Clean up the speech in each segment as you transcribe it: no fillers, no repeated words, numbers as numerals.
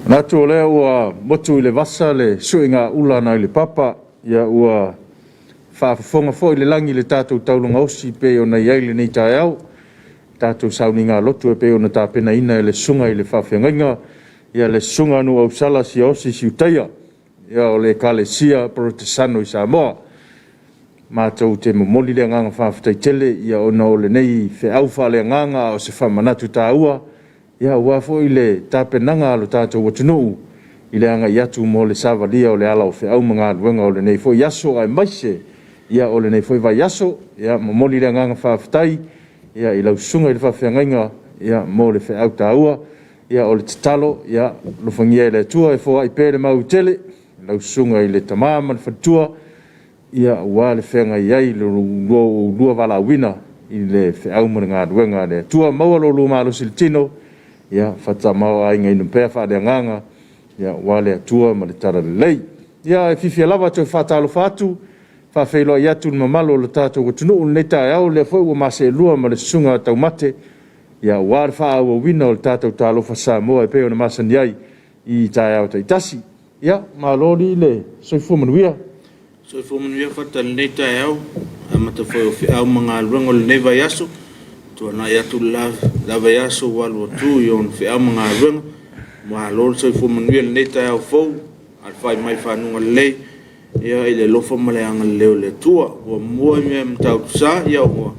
Manatu o lea ua motu i le vasa le suiga ula nai le papa, ia ua faafofoga foi le lagi i le tatou taulaga osi pei ona i ai lenei taeao, tatou sauniga lotu e pei ona tapenaina e le susuga i le faafeagaiga, ia le Susuga Nuuausala Siaosi Siutaia, ia o le Ekalesia Polotesano i Samoa. Matou te momoli le agaga faafetai tele ona o lenei feau faaleagaga a o se faamanatu taua aua foi le tapenaga a le tatou atunuu i le agai atu mo le savalia o le ala o feau ma galuega o lenei foi aso aemaise o lenei foi vaiaso. Ia momoli le agaga faafetai i lau susuga i le faafeagaiga mo le feau taua. Ia o le tatalo, ia alofagia e le Atua e foai pea le mautele i lau susuga i le tama ma le faletua aua le feagai ai i lo oulua valaauina i le feau ma le galuega a le Atua. Maua lo oulua malosi i le tino, faatamaoaigaina pea faale-Agaga aua le Atua ma le Talalelei. Ia, e fiafia lava e toe faatalofa atu, faafeiloai atu i le mamalu o le tatou atunuu i lenei taeao, o lea foi ua ma seelua ma le susuga a Taumate, aua le faaauauina o le tatou Talofa Samoa e pei ona masani ai i taeao taitasi. Ia, malo alii le soifua manuia. Soifua manuia Fata i lenei taeao, amata foi o feau ma galuega o lenei vaiaso. Tuanai atu le la vaiaso ua alu atu i ona feau ma galuega. Malo le soifua manuia i lenei taeao fou, alafai mai i fanuga lelei i le alofa ma le agalelei o le Atua. Ua mua i mea Matautu Sa, ia ua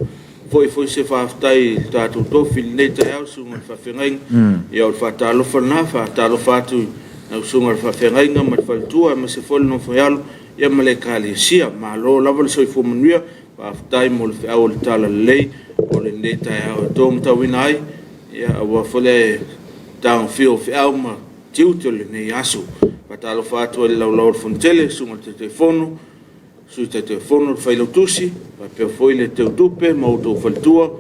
foi foi se faafetai i le tatou tofi i lenei taeao, susuga i le faafeagaiga. Ia o le faatalofa lena, faatalofa atu i lau susuga i le faafeagaiga ma le faletua, aemaise foi le nofo a alo ma le ekalesia. Malo lava le soifua manuia, faafetai mo le feau o le talalelei o lenei taeao e taumatauina ai, aua foi le tagofia o feau ma tiute o lenei aso. Faatalofa atu ai i le laulau a le Fonotele, susuga i le Taitaifono, Sui Taitaifono, le Failautusi, faapea foi le Teutupe ma outou faletua.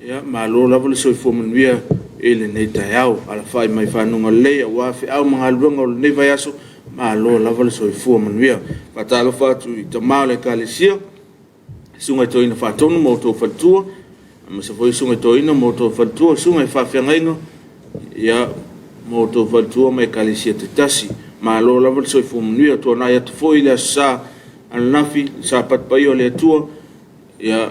Ia malo lava le soifua manuia i lenei taeao. Alafai mai i fanuga lelei aua feau ma galuega o lenei vaiaso, malo lava le soifua manuia. Faatalofa atu i tama o le Ekalesia, susuga i Toeaina Faatonu ma outou faletua, aemaise foi susuga i toeaina ma outou faletua, susuga i faafeagaiga ma outou faletua ma ekalesia taitasi. Malo lava le soifua manuia. Tuanai atu foi le Aso Sa ananafi, le Sapati Paia o le Atua, ia,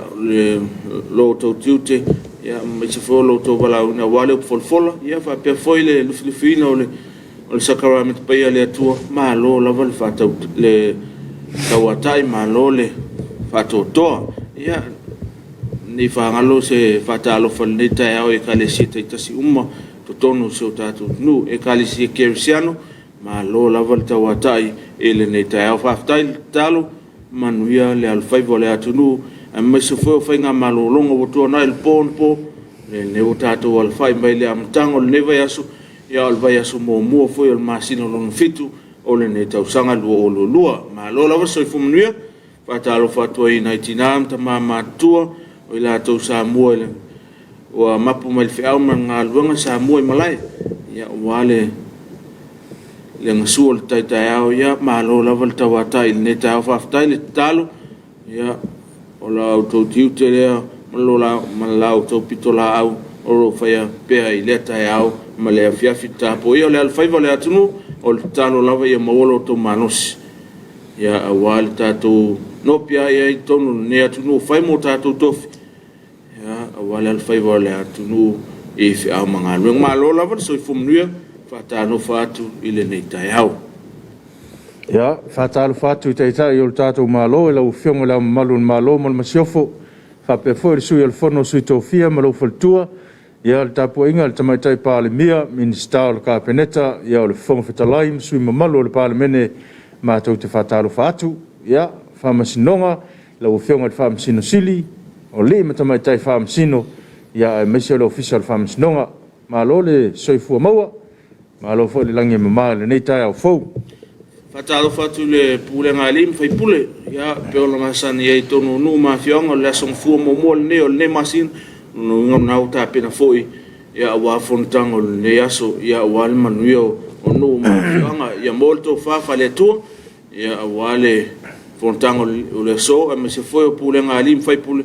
lo outou tiute, aemaise foi o lo outou valaauina aua le upufolafola, ia faapea foi le lufilufiina o le sakaramaka paia a le Atua. Malo lava le tauatai, malo le faatoatoa. Ia, ne i faagalo se faatalofa i lenei taeao i Ekalesia taitasi uma i totonu o si o tatou atunuu. Ekalesia Kerisiano, malo lava le tauatai i lenei taeao. Faafetai le tatalo, manuia le alofaiva o le atunuu, aemaise foi o faiga malologa ua tuanai i le po anapo, lenei ua tatou alafai mai i le amataga o lenei vaiaso, a o le vaiaso muamua foi o le masina lona fitu o lenei tausaga 2022. Malo lava le soifua manuia. Faatalofa atu ai i nai tina ma tama matutua o i latou sa mua ua mapu mai le feau ma le galuega sa mua i malae, aua le gasu o le tai taeao. Ia malo lava le tauatai i lenei taeao, faafetai le tatalo. Ia, o la outou tiute lea ma la outou pitolaau o lo o faia pea i lea taeao ma le afiafi. Tapuaia o le alofaiva o le atunuu, o le tatalo lava ia maua lo outou malosi, aua le tatou nopiai ai i totonu o lenei atunuu e fai ma o tatou tofi, aua le alofaiva o le atunuu i feau ma galuega. Malo lava le soifua manuia, faatalofa atu i lenei taeao. Ia, faatalofa atu i Taitai o le tatou Malo i lau Afioga i Le Ao Mamalu o le Malo ma le Masiofo, faapea foi le Sui o le Fono a Sui Tofia ma lou faletua, ia le tapuaiga a le Tamaitai Palemia, Minisita o le Kapeneta, ia o le Fofoga Fetalai ma sui usufono mamalu o le Palemene, matou te faatalofa atu. Ia, Faamasinoga, lau Afioga i le Faamasino Sili, o alii ma tamaitai Faamasino, aemaise o le Ofisa o le Faamasinoga. Malo le soifua maua, malo foi le lagi e mama i lenei taeao fou. Faatalofa atu i le pulega a alii ma faipule, ia, pei ona masani ai i totonu o nuu ma afioaga, o le aso Gafua muamua lenei o lenei masina, o lona uiga o lena ua tapena foi aua fonotaga o lenei aso, aua le manuia o nuu ma afioaga. Ia maua le tofa faale-Atua aua le fonotaga o le aso, aemaise foi o pulega a alii ma faipule.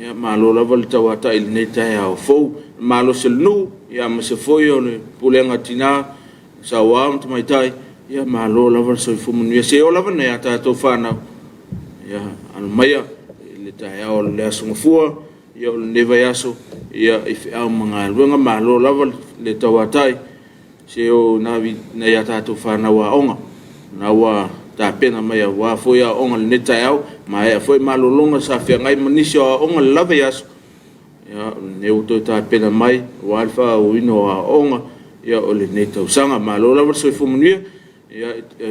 Ia malo lava le tauatai i lenei taeao fou. Le malosi o le nuu, aemaise foi o le pulega a tina, Sauao ma tamaitai, ia malo lava le soifua manuia. Seia oo lava i nai a tatou fanau, ia alo maia i le taeao o le Aso Gafua, ia o lenei vaiaso, ia i feau ma galuega, malo lava le tauatai. Se o nai a tatou fanau aoga, na ua tapena mai aua foi aoga i lenei taeao, maea foi malologa sa feagai ma nisi o aoga i le la vaiaso, ia o lenei ua toe tapena mai aua le faaauauina o aoaoga ia o lenei tausaga. Malo lava le soifua manuia i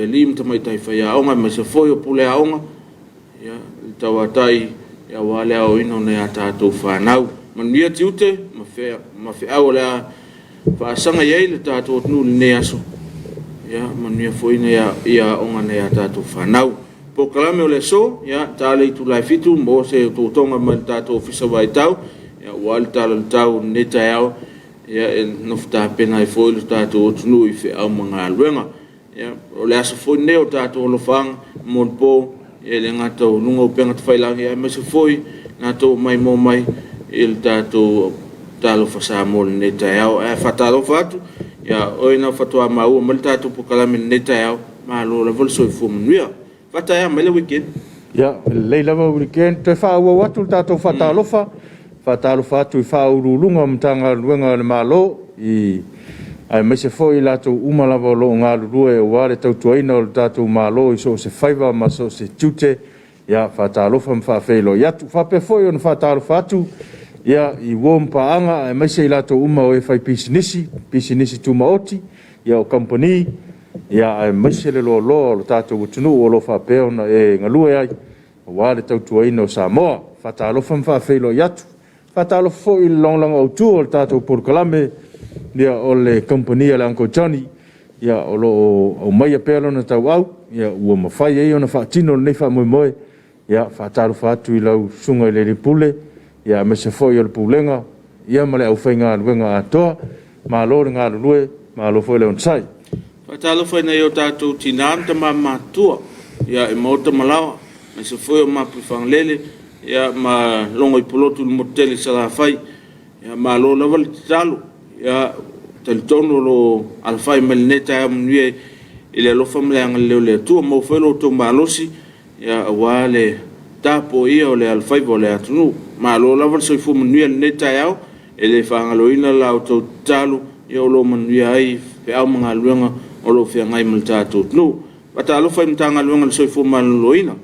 alii ma tamaitai faiaoga aemaise foi o pule aoga, ia le tauatai aua le aoaoina o nai a tatou fanau. Manuia tiute ma feau o le a faasaga i ai le tatou atunuu i lenei aso, ia manuia foi aoga a nai a tatou fanau. Polokalame o le aso, ia, ta le itula e 7 mo se otootoga mai le tatou Ofisa o Vaitau, aua le tala o le tau i lenei taeao, ia e nofo tapena ai foi le tatou atunuu i feau ma galuega. Ia, o le aso foi lenei o tatou alofaaga molipo, e le gata o luga o upega tafailagi, aemaise foi latou maimoa mai i le tatou Talofa Samoa i lenei taeao. Ae faatalofa atu ia oe na faatoa maua mai le tatou polokalame i lenei taeao, malo lava le soifua manuia. Faataea mai le weekend. Ia, e lelei lava weekend. Toe faaauau atu le tatou faatalofa. Faatalofa atu i Ofisa Sili o Pulega o Matagaluega a le Malo, aemaise foi i latou uma lava o lo o galulue aua le tautuaina o le tatou Malo i so o se faiva ma so o se tiute. Ia, faatalofa ma faafeiloai atu. E faapea foi ona faatalofa atu ia, i uo ma paaga aemaise i latou uma o e faipisinisi, pisinisi tumaoti, ia o kamupani, aemaise le loaloa o le tatou atunuu o lo o faapea ona e galue ai aua le tautuaina o Samoa. Faatalofa ma faafeiloai atu. Faatalofa foi i le lagolago autu o le tatou polokalame, ia, o le kamupani a le Uncle Johnny, ia, o lo o aumaia pea lona tauau ua mafai ai ona faatino lenei faamoemoe. Ia, faatalofa atu i lau susuga i le alii Pule, aemaise foi o le Pulega ma le aufaigaluega atoa. Malo le galulue, malo foi le onosai. Faatalofa i nai o tatou tina ma tama matutua i maota ma laoa, aemaise foi o mapuifagalele ma logoipulotu i le motu tele i Salafai. Malo lava le tatalo. Ia, e talitonu o lo o alafai mai i lenei taeao manuia i le alofa ma le agalelei o le Atua. Maua foi lo outou malosi aua le tapuaia o le alofaiva o le atunuu. Malo lava le soifua manuia i lenei taeao. E le faagaloina la outou tatalo o lo o manuia ai feau ma galuega o lo o feagai ma le tatou atunuu. Faatalofa i le Matagaluega o le Soifua Maloloina,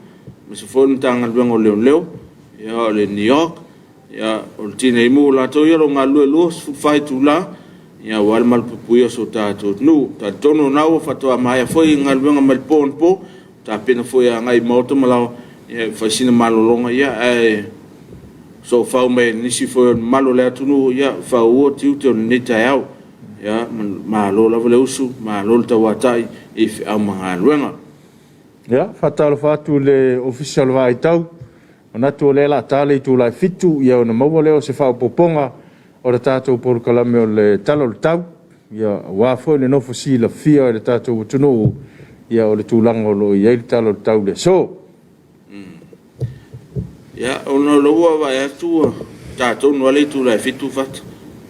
aemaise foi o le Matagaluega o Leoleo, o le NEOC, o le Tinei Mu, o latou ia o lo o galulue 24 itula aua le malupuipuia o si o tatou atunuu. E talitonu o lena ua faatoa maea foi galuega mai le po anapo, tapena foi e agai i maota ma laoa e fai sina malologa, ae soofau mai nisi foi o le mamalu o le atunuu, faaauaua tiute o lenei taeao. Ia, malo lava le usu, malo le tauatai i feau ma galuega. Ia, faatalofa atu i le Ofisa o le Vaai Tau, manatu o lea o le a ta le itula e 7, ia ona maua lea o se faaopoopoga o le tatou polokalame o le Tala o le Tau, aua foi le nofo silafia e le tatou atunuu o le tulaga o lo o i ai le Tala o le Tau i le aso. Ia, ona o lea ua vaai atu ua ta tonu lava le itula e 7 Fata.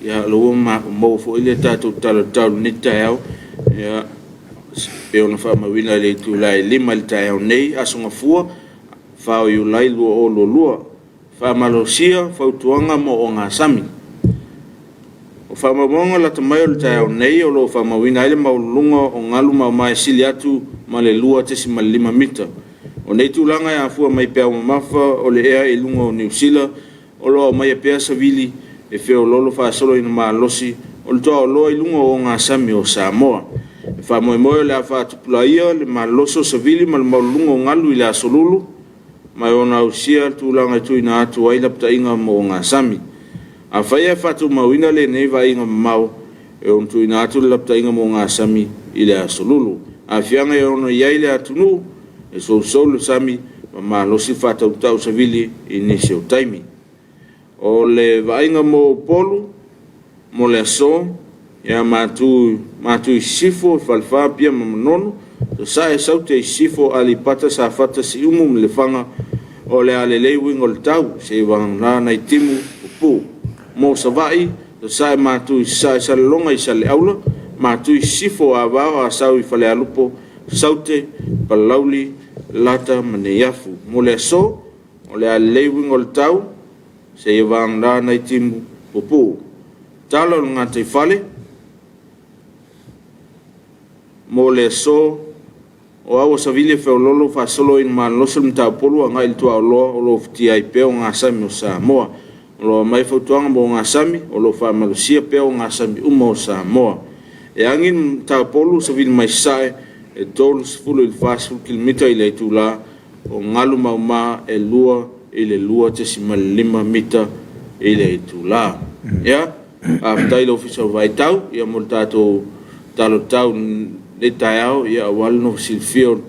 Ia, o lea ua maua foi le tatou Tala o le Tau i lenei taeao. Ia, pei ona faamauina i le itula e 5 i le taeao nei, Aso Gafua, 4 o Iulai 2022. Faamalosia fautuaga mo ogasami. O faamaumauga lata mai o le taeao nei o lo o faamauina ai le maualuluga o galu mamae e sili atu ma le 2.5 mita. O nei tulaga e afua mai peau mamafa o le ea i luga o Niu Sila o lo o aumaia pea savili e feoloolo faasolo ina malosi o le tuaoloa i luga o ogasami o Samoa. E faamoemoe o le a faatupulaia le malolosi o savili ma le maualuluga o galu i le Aso Lulu, ma e ono ausia le tulaga e tuuina atu ai lapataiga mo ogasami. Afai ae faatumauina lenei vaaiga mamao, e ono tuuina atu le lapataiga mo ogasami i le Aso Lulu. Aafiaga e ono i ai le atunuu, e sousou le sami ma malosi le faatautau savili i nisi o taimi. O le vaaiga mo Upolu mo le aso, ia Matu i Sisifo, Falefa, Apia ma Manono, Sasae, Saute i Sisifo, Aleipata, Safata, Siumu ma Lefaga, o le a lelei uiga o le tau, seia vagana nai timu pupuu. Mo Savaii, Sasae, Matu i Sasae, Salelologa i Saleaula, Matui Sisifo, Avao Asau i Falealupo, Saute, Palauli, Lata ma Neiafu. Mo le aso, o le a lelei uiga o le tau, seia vagana nai timu pupuu. Tala o le gataifale mo le aso, o au o savili e feoloolo faasolo ina malolosi o le mataupolu agai i le tuaoloa o lo o ufitia ai pea ogasami o Samoa. O lo o aumai fautuaga mo ogasami o lo o faamalosia pea ogasami uma o Samoa. E agi le mataupolu savili mai sasae e 30 i le 40 kilomita i le itula, o galu mauma e 2 i le 2.5 mita i le itula. Ia, faafetai i le Ofisa o Vaai Tau mo le tatou tala o le tau i lenei taeao aua le nofo silafia o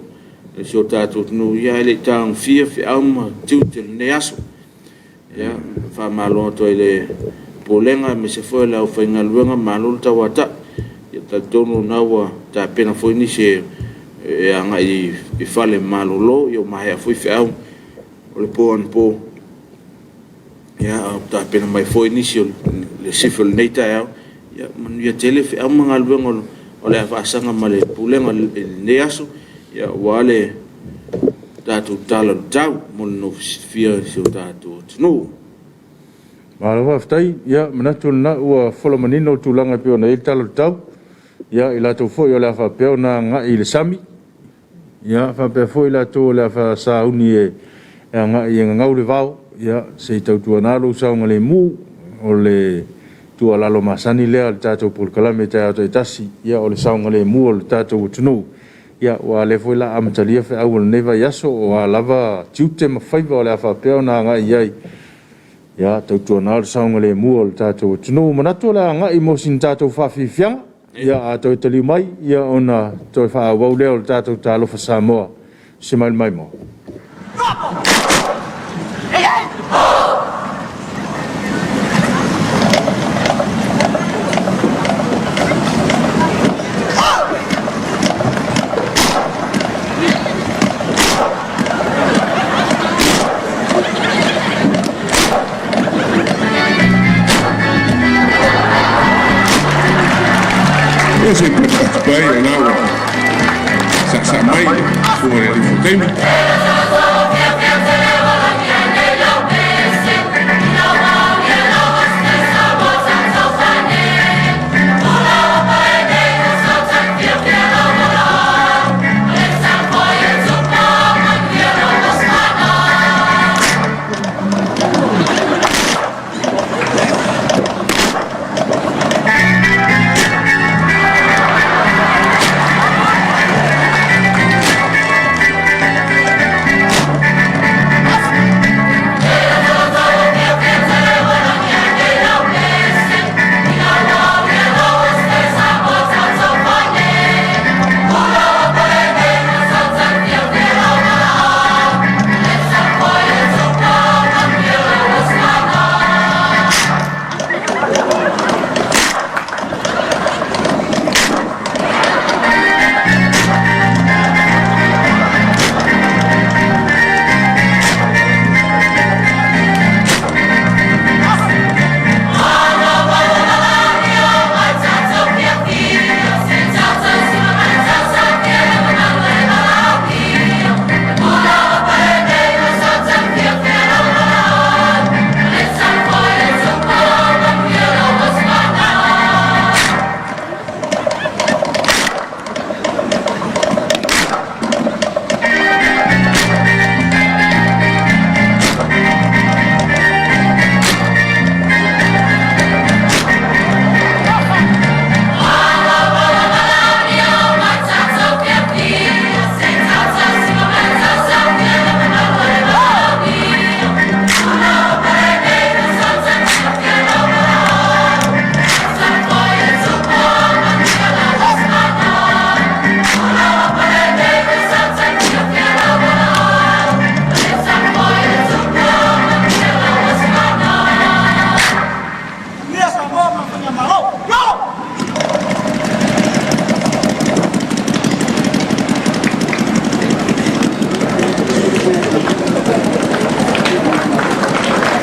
si o tatou atunuu, ae le i tagofia feau ma tiute o lenei aso. Ia, faamalo atu ai i le Pulega aemaise foi o le aufaigaluega, malo le tauatai. E talitonu o lena ua tapena foi nisi e agai i fale malolo, ua maea foi feau o le po anapo, a o tapena mai foi nisi i le sifi o lenei taeao. Ia manuia tele feau ma galuega o le a faasaga ma le Pulega i lenei aso aua le tatou Tala o le Tau mo le nofo silafia e si o tatou atunuu. Malo faafetai. Ia, manatu o lena ua fola manino le tulaga e pei ona i ai le Tala o le Tau ia i latou foi o le a faapea ona agai i le sami, ia faapea foi i latou o le a sauni e agai e gagau le vao, se i tautuana lou saogalemu. O le tuualalo masani lea a le tatou polokalame i taeao taitasi, ia o le saogalemu o le tatou atunuu, aua o lea foi o le a amatalia feau o lenei vaiaso, o a lava tiute ma faiva o le a faapea ona agai i ai, ia tautuana le saogalemu o le tatou atunuu. Manatu o le a agai mo sina tatou faafiafiaga, a toe taliu mai ona toe faaauau lea o le tatou Talofa Samoa. Se mai le maimoa. Ia se i patupatu ai o la ua saasaa mai le susuga i le alii fo taimi.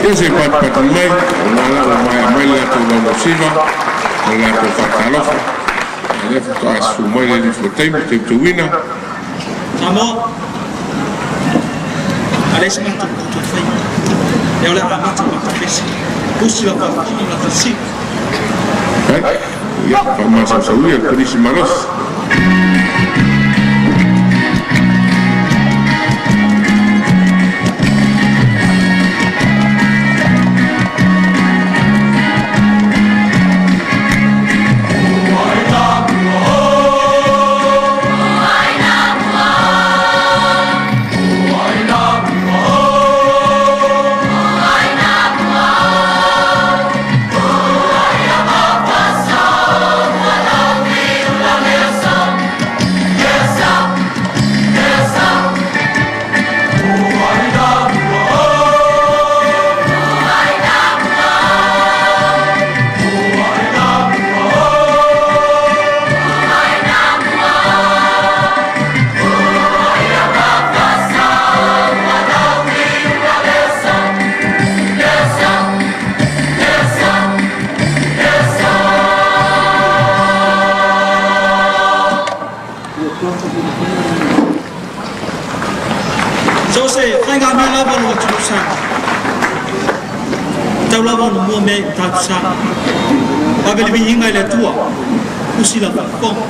Ia se i patupatu mai, o lena la ua maea mai le latou laulausiva ma le latou faatalofa. Lea faatoa susu mai le alii fuataimi teuteuina. Samoa, a leai se matou upu e faia, lea o le a amata le matou pese. Usi lau faafofoga ma lau faasino. Ai, ia, faamasausauia le Kolisi malosi. So o se faigamea lava a le atunuu Samoa, e tatau lava ona mua mea i o tatou sa. Ave le viiga i le Atua, usi lau faafofoga.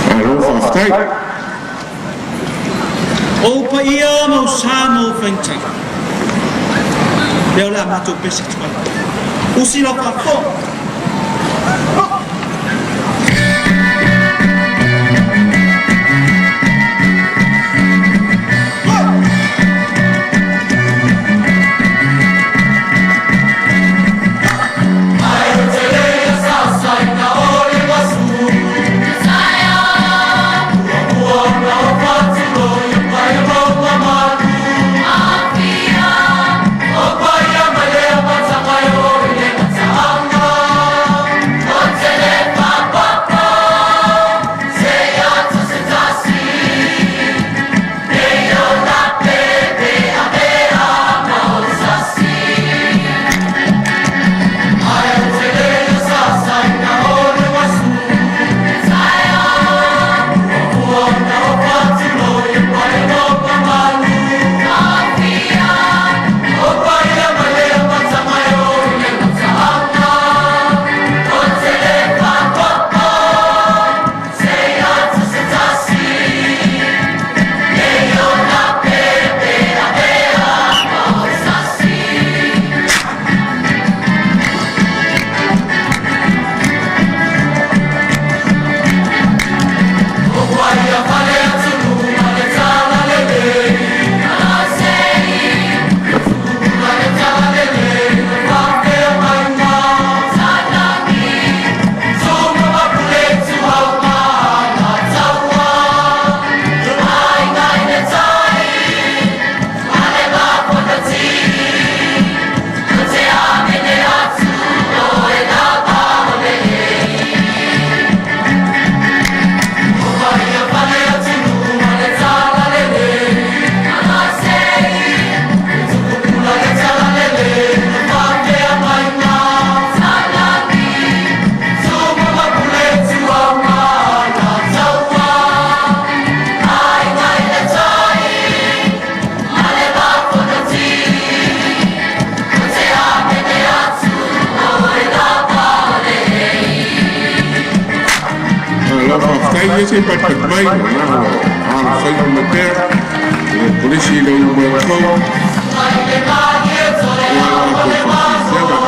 Malo faafetai. O ou paia ma ou sa ma ou faigata, lea o le a matou pese atu ai. Usi lau faafofoga. matai ia se i patipati mai, o lena ua alofaiva mai pea le kolisi i le ulu mai outou aua le latou faafiafiaga.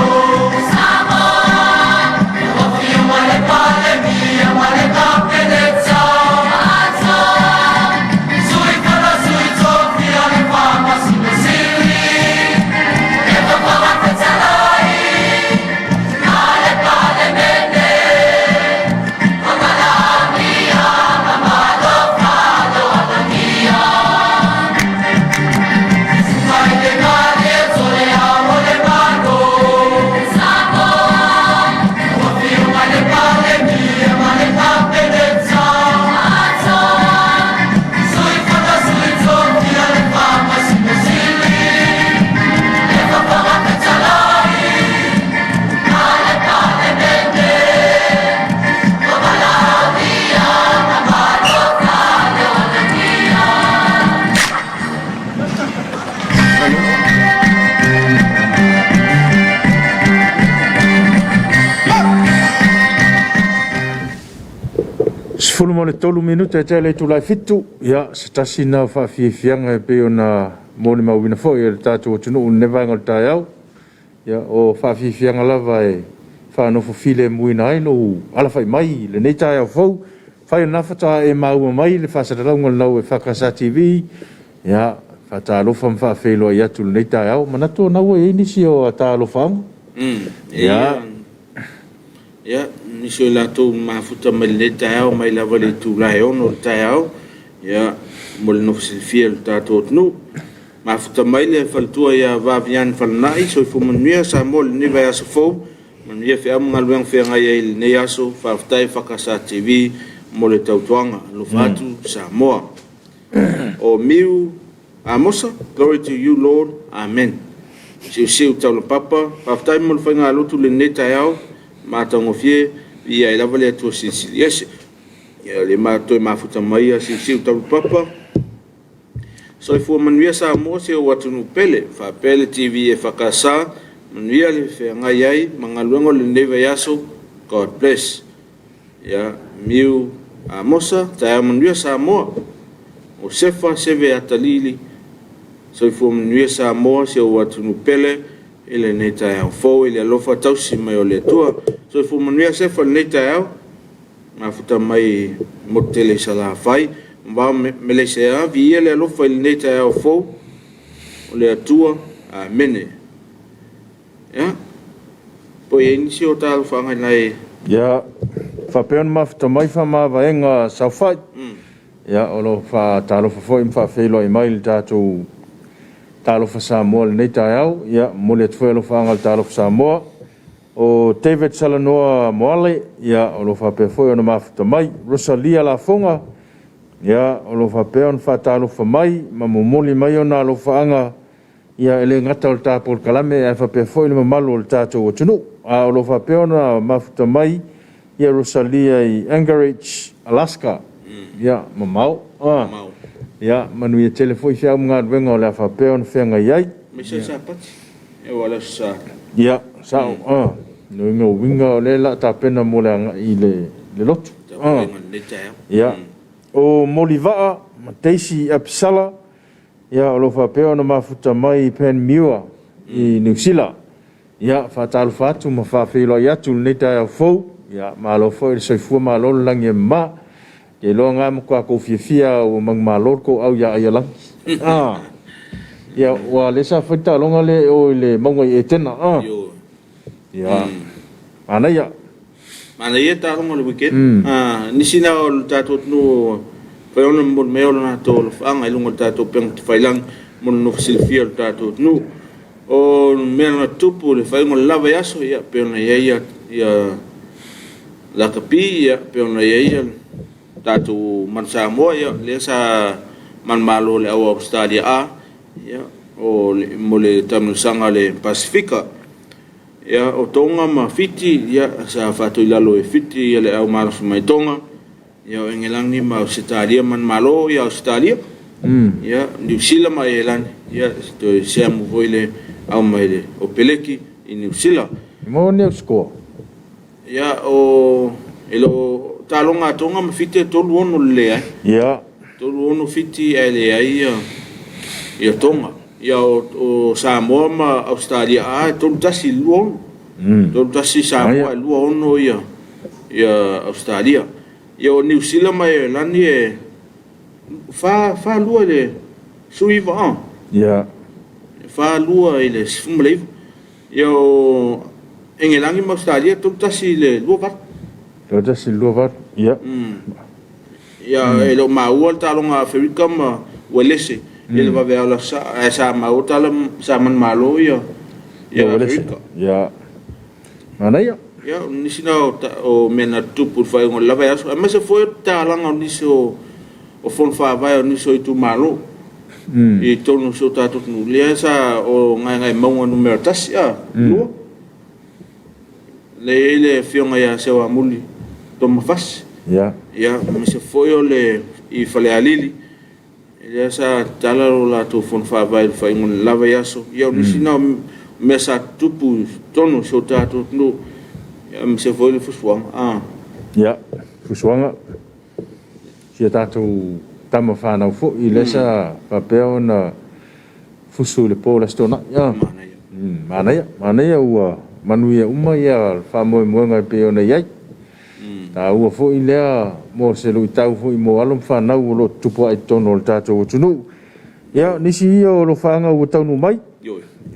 13 minute e tea le itula e 7, ia, se tasi lena o faafiafiaga e pei ona molimauina foi e le tatou atunuu i lenei vaega o le taeao. Ia, o faafiafiaga lava e faanofo filemuina ai lou alafai mai i lenei taeao fou. Fai o lena faatoa e maua mai le faasalalauga o le EFKS TV. Ia, faatalofa ma faafeiloai atu i lenei taeao. Manatu o lena ua i ai nisi o ata alofaaga. Ia. Ia, nisi o i latou mafuta mai lenei taeao mai lava i le itula e 6 o le taeao, ia, mo le nofo silafia e le tatou atunuu. Mafuta mai le faletua ia Vavian Falanai, soifua manuia Samoa i lenei vaiaso fou, manuia feau ma galuega feagai ai i lenei aso, faafetai EFKS TV mo le tautuaga, alofa atu Samoa. O Miu Amosa, glory to you Lord, Amen. Siusiu Taulapapa, faafetai mo le faigalotu i lenei taeao, matagofie, viia ai lava le Atua Silisili Ese. Ia, o lea toe mafuta mai ia Siusiu Taulapapa. Soifua manuia Samoa, si ou atunuu pele, faapea le TV EFKS, manuia le feagai ai ma galuega o lenei vaiaso, God bless. Ia, Miu Amosa, taeao manuia Samoa. O Sefa Seve Atalili, soifua manuia Samoa, si ou atunuu pele, i lenei taeao fou i le alofa tausi mai o le Atua. Soifua manuia Sefa i lenei taeao, mafuta mai motu tele i Salafai. Vao Meleisea, viia le alofa i lenei taeao fou o le Atua. Amene. Ia, po i ai nisi o talofaga i nai... Ia, faapea ona mafuta mai faamavaega saofai. Ia, o lo o faatalofa foi ma faafeiloai mai le tatou Talofa Samoa i lenei taeao. Ia, momoli atu foi alofaaga i le Talofa Samoa. O David Salanoa Moale, ia, o lo o faapea foi ona mafuta mai. Rosalia Lafoga, ia, o lo o faapea ona faatalofa mai ma momoli mai ona alofaaga, ia, e le gata o le ta polokalame ae faapea foi le mamalu o le tatou atunuu. A o lo o faapea ona mafuta mai ia Rosalia i Anchorage, Alaska. Ia, mamao. Mamao. Ia, manuia tele foi feau ma galuega o le a faapea ona feagai ai. Aemaise o Sapati, aua o le Aso Sa. Ia, sao. O lona uiga o lea o le a tapena mo le agai i le lotu. Tapuaiga i lenei taeao. Ia. O Molivaa ma Daisy Apisala, ia, o lo o faapea ona mafuta mai i Panmure i Niu Sila. Ia, faatalofa atu ma faafeiloai atu i lenei taeao fou. Ia, malo foi le soifua malo le lagi e mama. Ke iloa na matua tou fiafia ua manumalo le tou au ia Aialagi. Ah. Ia, ua lea sa fai le taaloga lea i o i le mauga i Etena. Ah. Ia. Manaia. Manaia taaloga o le weekend. Ah, nisi na o le tatou atunuu fai ona momoli mai o le latou alofaaga i luga o le tatou upega tafailagi mo le nofo silafia o le tatou atunuu. O le mea na tupu i le faaiuga o le la vaiaso, ia, pei ona i ai ia lakapi, ia, pei ona i ai ia tatou Manu Samoa, ia, lea sa manumalo i le au Ausetalia A, ia, o le, mo le taamilosaga a le Pasefika. Ia, o Tonga ma Fiti, ia, sa faatoilalo e Fiti ia le au malosi mai Tonga, Ia o Engelani ma Ausetalia manumalo ia Ausetalia. Ia Niu Sila ma Aelani, ia toe siamu foi le au mai le o Peleki i Niu Sila. Mo ni au score? Ia o e lo o taaloga a Tonga ma Fiti e 3-6 le leai. Ia. 3-6 Fiti ae leai ia Tonga. Ia o Samoa ma Ausetalia A e 3-1 i le 2-6. 3-1 Samoa ae 2-6 ia Ausetalia. Ia o Niu Sila ma Airlani e 4-2 i le 19 a. Ia. 4-2 i le 19. Ia o Engelagi ma Ausetalia e 3-1 i le 28. 3-1 i le 28. Ia. Ia e le o maua le taaloga a Aferika ma Uelese i le vaveao o le Aso Sa, ae sa maua tala sa manumalo ia Aferika. Ia. Manaia. Ia, o nisi na o mea na tutupu i le faaiuga o le la vaiaso, aemaise foi o le tatalaga o nisi o fono faavae o nisi o itumalo i totonu o si o tatou atunuu, lea sa o Gagaemauga Nu.1 a, 2. Lea e i ai le afioga ia Seuamuli Toma Fasi. Ia. Ia, aemaise foi o le i Falealili, lea sa tatala lo latou fono faavae i le faaiuga o le la vaiaso. Ia o nisi na o mea sa tutupu i totonu o si o tatou atunuu, aemaise foi le fusuaga. A. Ia, fusuaga. Si a tatou tama fanau foi, lea sa faapea ona fusu i le po o le Aso Toonai. Manaia. Manaia, manaia ua manuia uma ia faamoemoega e pei ona i ai. Taua foi lea mo se luitau foi mo alo ma fanau o lo o tutupu ae i totonu o le tatou atunuu. Ia, nisi ia o alofaaga ua taunuu mai.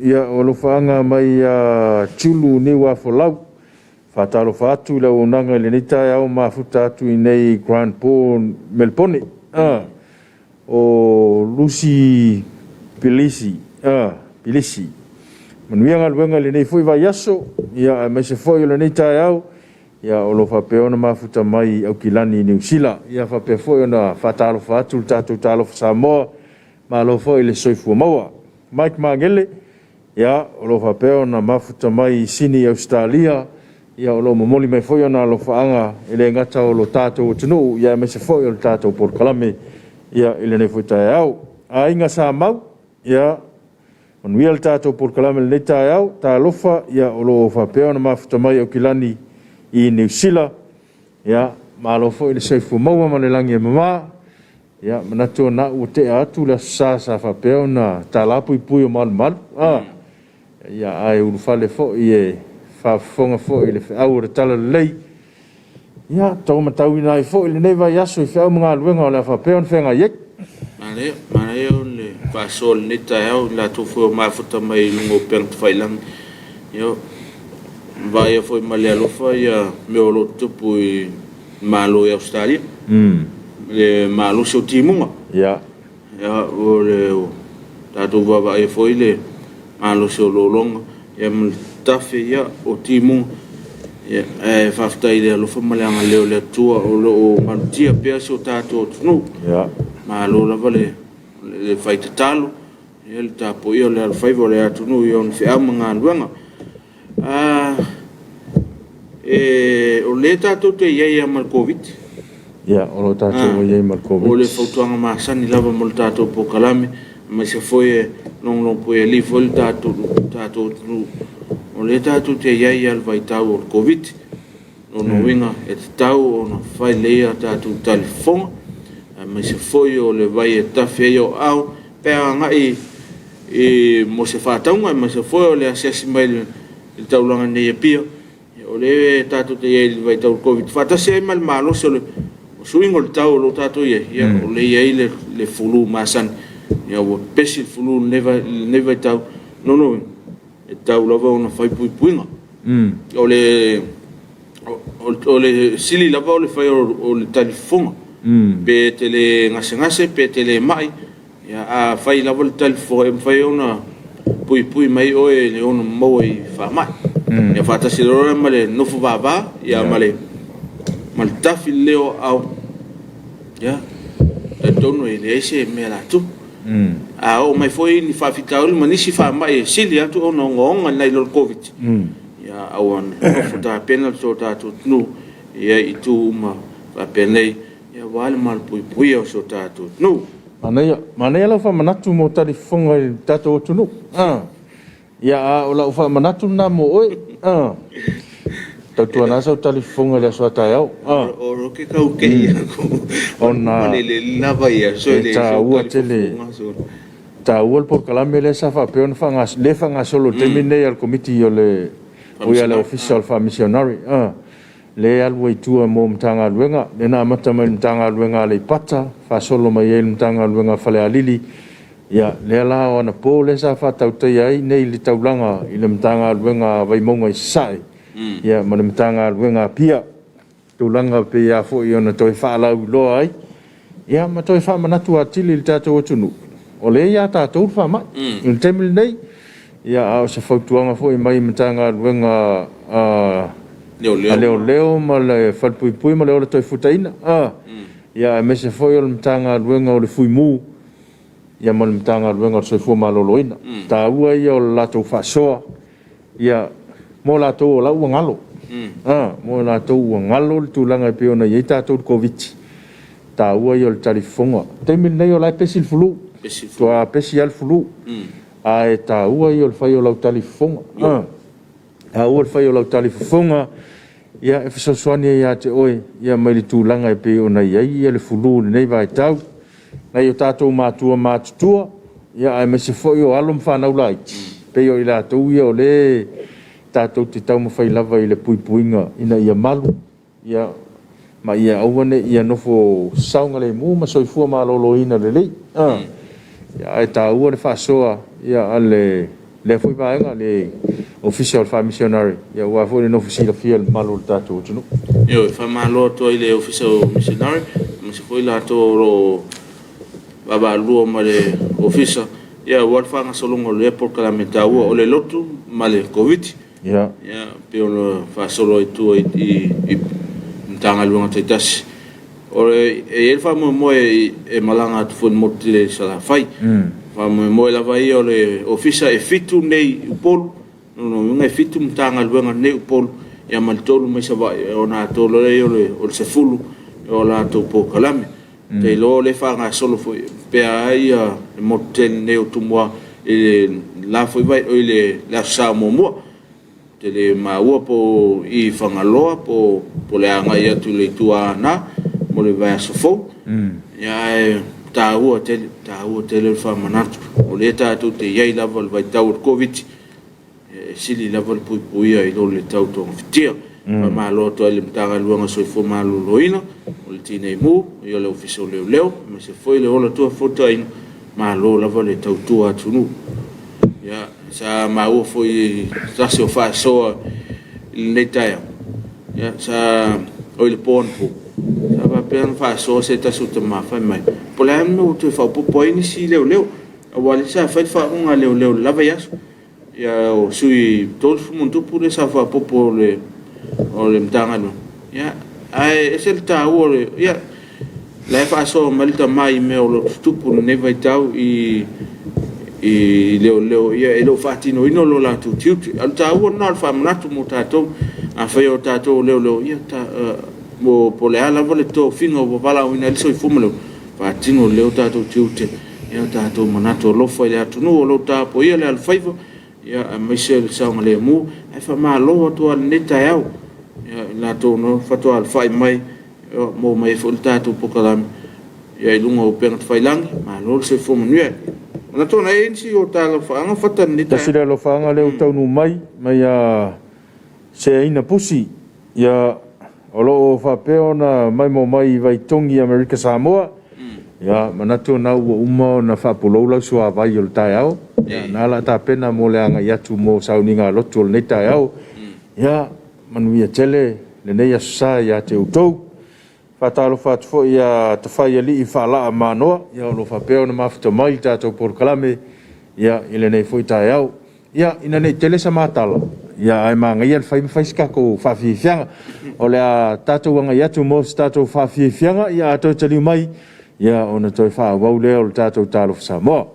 Ia, o alofaaga mai ia Tulu Niuafolau. Faatalofa atu i le auaunaga i lenei taeao mafuta atu i nei Grand Port Melbourne. O Lucy Pilisi, Pilisi. Manuia galuega i lenei foi vaiaso, ia aemaise foi o lenei taeao, ia o lo o faapea ona mafuta mai i Aukilani i Niu Sila. Ia faapea foi ona faatalofa atu le tatou Talofa Samoa, malo foi i le soifua maua. Mike Magele, ia o lo o faapea ona mafuta mai i Sini, Ausetalia, ia o lo o momoli mai foi ona alofaaga e le gata o lo tatou atunuu, ia aemaise foi o le tatou polokalame ia i lenei foi taeao. Aiga Samau, ia manuia le tatou polokalame i lenei taeao, talofa, ia o lo o faapea ona mafuta mai Aukilani i Niu Sila, ia malo foi le soifua maua ma le lagi e mama. Ia manatu o lena ua tea atu le Aso Sa sa faapea ona tala puipui o malumalu. Ia ae ulufale foi e faafofoga foi i le feau o le talalelei. Ia taumatauina ai foi lenei vaiaso i feau ma galuega o le a faapea ona feagai ai. Manaia, manaia o le faasoa o lenei taeao i latou foi o mafuta mai i luga o upega tafailagi. Ia, vaaia foi ma le alofa ia mea o lo o tutupu i le Malo i Ausetalia. Le malosi o timuga. Ia. Ia, o le tatou vaavaaia foi le malosi o lologa, ia ma le tafe, ia, o timuga. Ia, ae faafetai i le alofa ma le agalelei o le Atua o lo o malutia pea si o tatou atunuu. Ia. Malo lava le fai tatalo, ia le tapuaia o le alofaiva o le atunuu i ona feau ma galuega. O lea tatou te i ai lava ma le Koviti. Ia, o lo o tatou i ai ma le Koviti. O le fautuaga masani lava mo le tatou polokalame, aemaise foi e logologopuialii foi le tatou atunuu, o lea tatou te i ai lava i le vaitau o le Koviti. O lona uiga, e tatau ona fai lelei a tatou talifofoga, aemaise foi o le vai e tafe ai o aao, pe a agai mo se faatauga, aemaise foi o le asiasi mai i le taulaga nei i Apia, o lea tatou te i ai i le vaitau o le Koviti, faatasi ai ma le malosi o le suiga o le tau o lo o tatou i ai, ia, o lea e i ai le flu masani, ia ua pepesi le flu i lenei vaitau. O lona uiga, e tatau lava ona fai puipuiga. O le sili lava o le fai o le talifofoga, pe te le gasegase, pe te le mai, ia, a fai lava le talifofoga, e mafai ona puipui mai oe i le ono maua i faamai. Ia faatasi loa ma le nofo vava, ia ma le tafi lelei o aao, ia, talitonu e leai se mea o le a tupu. A oo mai foi ni faafitauli ma nisi faamai e sili atu ona ogaoga nai lo le Koviti, ia aua nofo tapena le tatou atunuu ia i itu uma faapenei, ia aua le malupuipuia o si o tatou atunuu. Manaia, manaia lau faamanatu mo talifofoga i le tatou atunuu. Ia, a o lau faamanatu lena mo oe. Tautuana sau talifofoga i le aso a taeao. O lo ke kau ke ia Ona e taua tele, taua le polokalame lea sa faapea ona lea e faagasolo i le taimi lenei a le Komiti o le Ofisa o le Faa-Missionary, lea e alu ai i tua mo Matagaluega, lea na amata mai i le Matagaluega a Aleipata, faasolo mai ai i le Matagaluega a Falealili, ia lea la o anapo lea sa faatautaia ai nei le taulaga i le Matagaluega a Vaimauga Sasae, ia ma le Matagaluega a Apia. Tulaga e pei lava foi ona toe faalauiloa ai, ia ma toe faamanatu atili i le tatou atunuu, o lea e ia tatou le faamai i le taimi lenei. Ia a o se fautuaga foi mai Matagaluega a Leoleo ma le Falepuipui ma le Ola Toefuataina, ia aemaise foi o le Matagaluega o le Fui Mu, ia ma le Matagaluega o le Soifua Maloloina. O le taua ia o le latou faasoa mo latou o la ua galo, mo latou ua galo le tulaga e pei ona i ai tatou i le Koviti-19, taua ia o le talifofoga. O le taimi lenei o la e pesi le flu, faatoa pesi lava le flu, ae taua ia o le fai o lau talifofoga. E taua le fai o lau talifofoga e fesoasoani ai ia te oe mai le tulaga e pei ona i ai le flu i lenei vaitau. Nai o tatou matua matutua, aemaise foi o alo ma fanau laiti, pei o i latou ia o lea tatou te taumafai lava i le puipuiga ina ia malu, ma ia aua ne i nofo saogalemu ma soifua maloloina lelei. Ae taua le faasoa a lea foi vaega, le Ofisa o le Faa-Missionary, aua foi le nofo silafia e le mamalu o le tatou atunuu. Ioe, faamalo atu ai i le Ofisa o Missionary, aemaise foi i latou o lo o vaavaalua ma le Ofisa, aua le faagasologa o lea polokalame taua, o le lotu ma le Koviti-19. Ia, pei ona faasolo ai i tua i Matagaluega taitasi. E i ai le faamoemoe e malaga atu foi i le motu tele i Salafai. O le faamoemoe lava ia o le Ofisa, e 7 nei i Upolu, o lona uiga e 7 Matagaluega nei i Upolu, ia ma le 3 mai Savaii, ona atoa loa lea o le 10 o latou polokalame. Ou te iloa o lea e faagasolo foi pea le motu tele nei o Tumua i le Aso Sa muamua. Ou te le maua po o i Fagaloa po o le agai atu i le itu o Aana mo le vaiaso fou. Ae taua tele, taua tele le faamanatu, o lea tatou te i ai lava i le vaitau o le Koviti-19, e sili lava le puipuia i lo le tau togafitia. Faamalo atu ai i le Matagaluega o le Soifua Maloloina, o le Tinei Mu, le Ofisa o Leoleo, aemaise foi le Ola Toefuataina, malo lava le tautua atunuu. Ia, sa maua foi i se tasi o faasoa i lenei taeao, oi le po anapo, sa faapea ona faasoa se tasi o tama fai mai, po o le a le mea ua toe faaopoopo ai nisi leoleo, aua o lea sa fai le faaiuga a leoleo i le la vaiaso. Ia o sui 30+ lea sa faaopoopo o le Matagaluega, ia, ae ese le taua o le... Ia, o la e faasoa mai le tama i mea o lo o tutupu i lenei vaitau i leoleo, ia e le o faatinoina lo latou tiute. A o le taua lena o le faamanatu mo tatou. Afai o tatou o leoleo, ia po o le a lava le tofiga ua valaauina ai le soifua ma le ola, faatino lelei o tatou tiute, ia tatou manatu alofa i le atunuu o lo o tapuaia le alofaiva, aemaise le saogalemu. Ae faamalo atu lava i lenei taeao i latou na faatoa alafai mai, ua maua mai ai foi le tatou polokalame i luga o upega tafailagi. Malo le soifua manuia. Manatu o lena e i ai nisi o ta alofaaga Fata i lenei taeao. Tasi lea alofaaga lea ua taunuu mai, mai ia Seaina Pusi, ia, o lo o faapea ona maimoa mai i Vaitogi i Amerika Samoa. Ia, manatu o lena ua uma ona faapulou lau suavai o le taeao. Ia, o lena o le a tapena mo le agai atu mo sauniga lotu o lenei taeao. Ia, manuia tele lenei Aso Sa ia te outou. Faatalofa atu foi ia Tafaialii Faalaa Manoa, o lo o faapea ona mafuta mai i le tatou polokalame i lenei foi taeao. Ia, ina ne i tele sa ma tala, ae manaia le fai ma fai se tatou faafiafiaga. O le a tatou agai atu mo se tatou faafiafiaga, a toe taliu mai, ia ona toe faaauau lea o le tatou Talofa Samoa.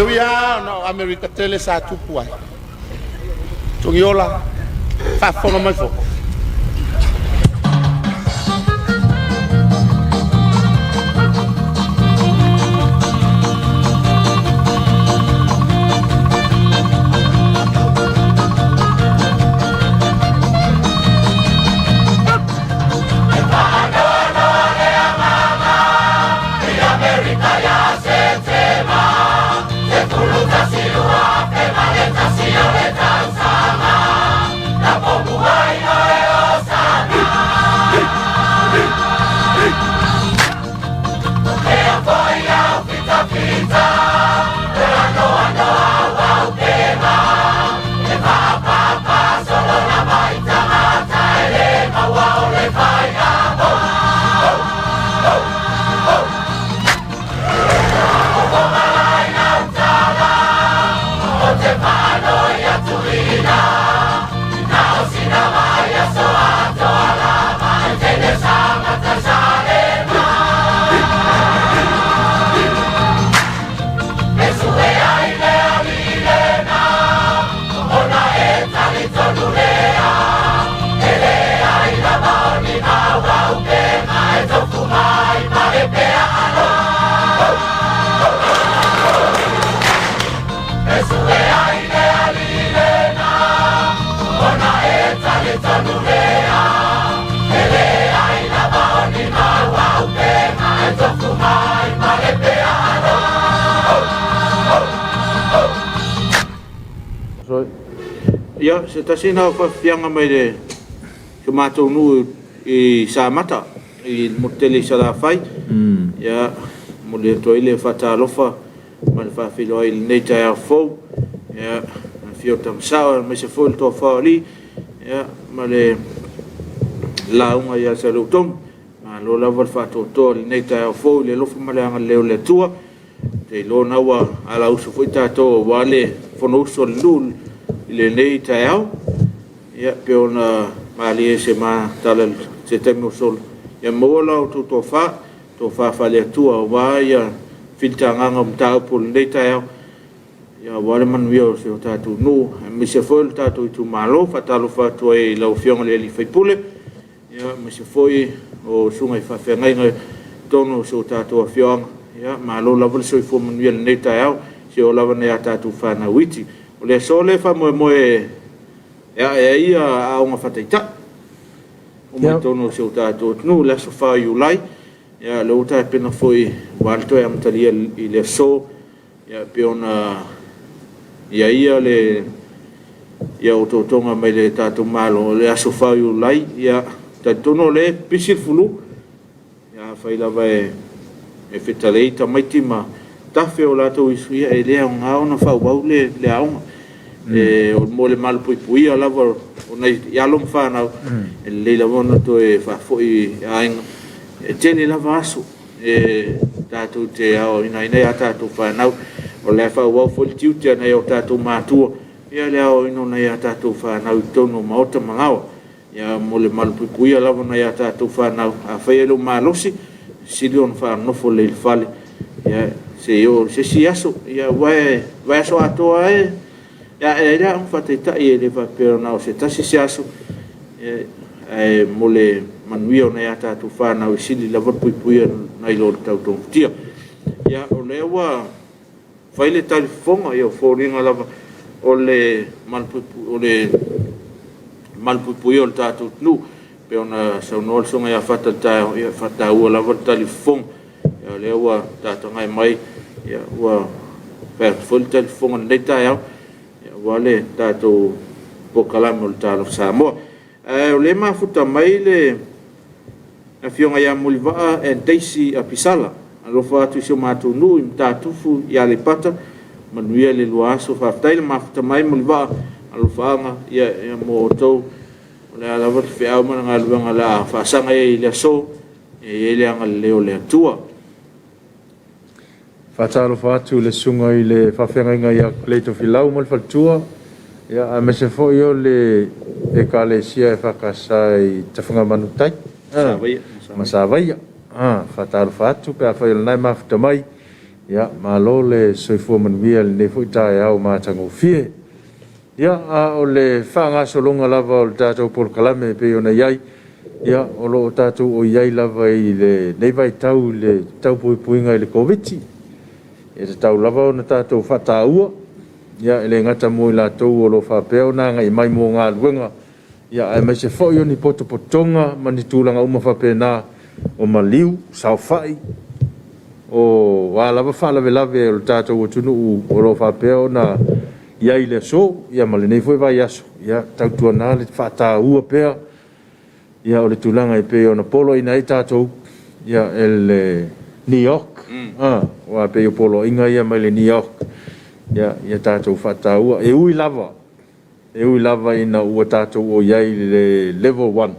E ui lava ona o Amerika tele sa tupu ai, Togiola faafofoga mai foi. Ia, se tasi lena o faafiafiaga mai le si o matou nuu i Samata, i le motu tele i Salafai. Ia, e momoli atu ai le faatalofa ma le faafeiloai i lenei taeao fou. Ia, le afio o Tama Sao aemaise foi le Toafa o Alii, ia ma le lauga ia Saleutonu. Malo lava le faatoatoa i lenei taeao fou i le alofa ma le agalelei o le Atua. Ou te iloa o lena ua alausu foi tatou aua le Fonousu a le nuu i lenei taeao. Ia, pei ona malie i se ma tala i se taimi ua sola, ia maua la outou tofa, tofa faale-Atua aua filitagaga o mataupu o lenei taeao, aua le manuia o si o tatou nuu aemaise foi o le tatou itumalo. E faatalofa atu ai i lau Afioga i le sui usufono, aemaise foi o susuga i faafeagaiga i totonu o si o tatou afioaga. Malo lava le soifua manuia i lenei taeao, seia oo lava i nai a tatou fanau iti. O le aso lea e faamoemoe e ae ai aoga faataitai uma i totonu o si o tatou atunuu i le aso 4 o Iulai. O lea ua tapena foi aua le toe amatalia i le aso e pei ona i ai le otootoga mai le tatou Malo, o le aso 4 o Iulai. E talitonu o lea e pipisi le flu, afai lava e fetalei tamaiti ma tafe o latou isu, ia e le aoga ona faaauau le aoga. Mo le malupuipuia lava o nai alo ma fanau, e lelei lava ona toe faafoi i aiga. E tele lava aso e tatou te aoaoina ai nai a tatou fanau. O la e faaauau foi le tiute o nai o tatou matua i le aoaoina o nai a tatou fanau i totonu o maota ma laoa. Mo le malupuipuia lava o nai a tatou fanau, afai e le o malosi, e sili ona faanonofo lelei i le fale seia oo i se isi aso. Aua e vaiaso atoa lava e ae ai le aoga faataitai, e le faapea na o se tasi se aso. Ae mo le manuia o nai a tatou fanau, e sili lava le puipuia nai lo le tau togafitia. Ia, o lea ua fai le talifofoga, ia o foliga lava o le malupuipuia o le tatou atunuu. E pei ona saunoa le Susuga ia Fata i le taeao, ia e faataua lava le talifofoga. O lea ua taitaga mai, ua fai atu foi le talifofoga i lenei taeao aua le tatou polokalame o le Talofa Samoa. Ae o lea e mafuta mai le Afioga ia Mulivaa Daisy Apia, alofa atu i si o matou nuu i Matatufu i Aleipata, manuia le lua aso. Faafetai le mafuta mai Mulivaa, alofaaga mo outou. O le a lava le feau ma le galuega o le a faasaga i ai i le aso, ia i ai le agalelei o le Atua. Faatalofa atu i le susuga i le faafeagaiga ia Clay Tofilau ma le faletua, aemaise foi o le Ekalesia EFKS i Tafagamanu-tai ma Savaia. Faatalofa atu pe afai o lena e mafuta mai. Ia, malo le soifua manuia i lenei foi taeao matagofie. Ia, a o le faagasologa lava o le tatou polokalame e pei ona i ai, ia, o lo o tatou o i ai lava i lenei vaitau i le tau puipuiga i le Koviti-19. E tatau lava ona tatou faataua, e le gata mo i latou o lo o faapea ona agai mai mo galuega, aemaise foi o ni potopotoga ma ni tulaga uma faapena, o maliu, saofai, o a lava faalavelave o le tatou atunuu o lo o faapea ona i ai i le aso ma lenei foi vaiaso, ia tautuana le faataua pea o le tulaga e pei ona poloaiina ai tatou e le NEOC, aua e pei o poloaiga ia mai le NEOC, ia tatou faataua. E ui lava ina ua tatou i ai i le level 1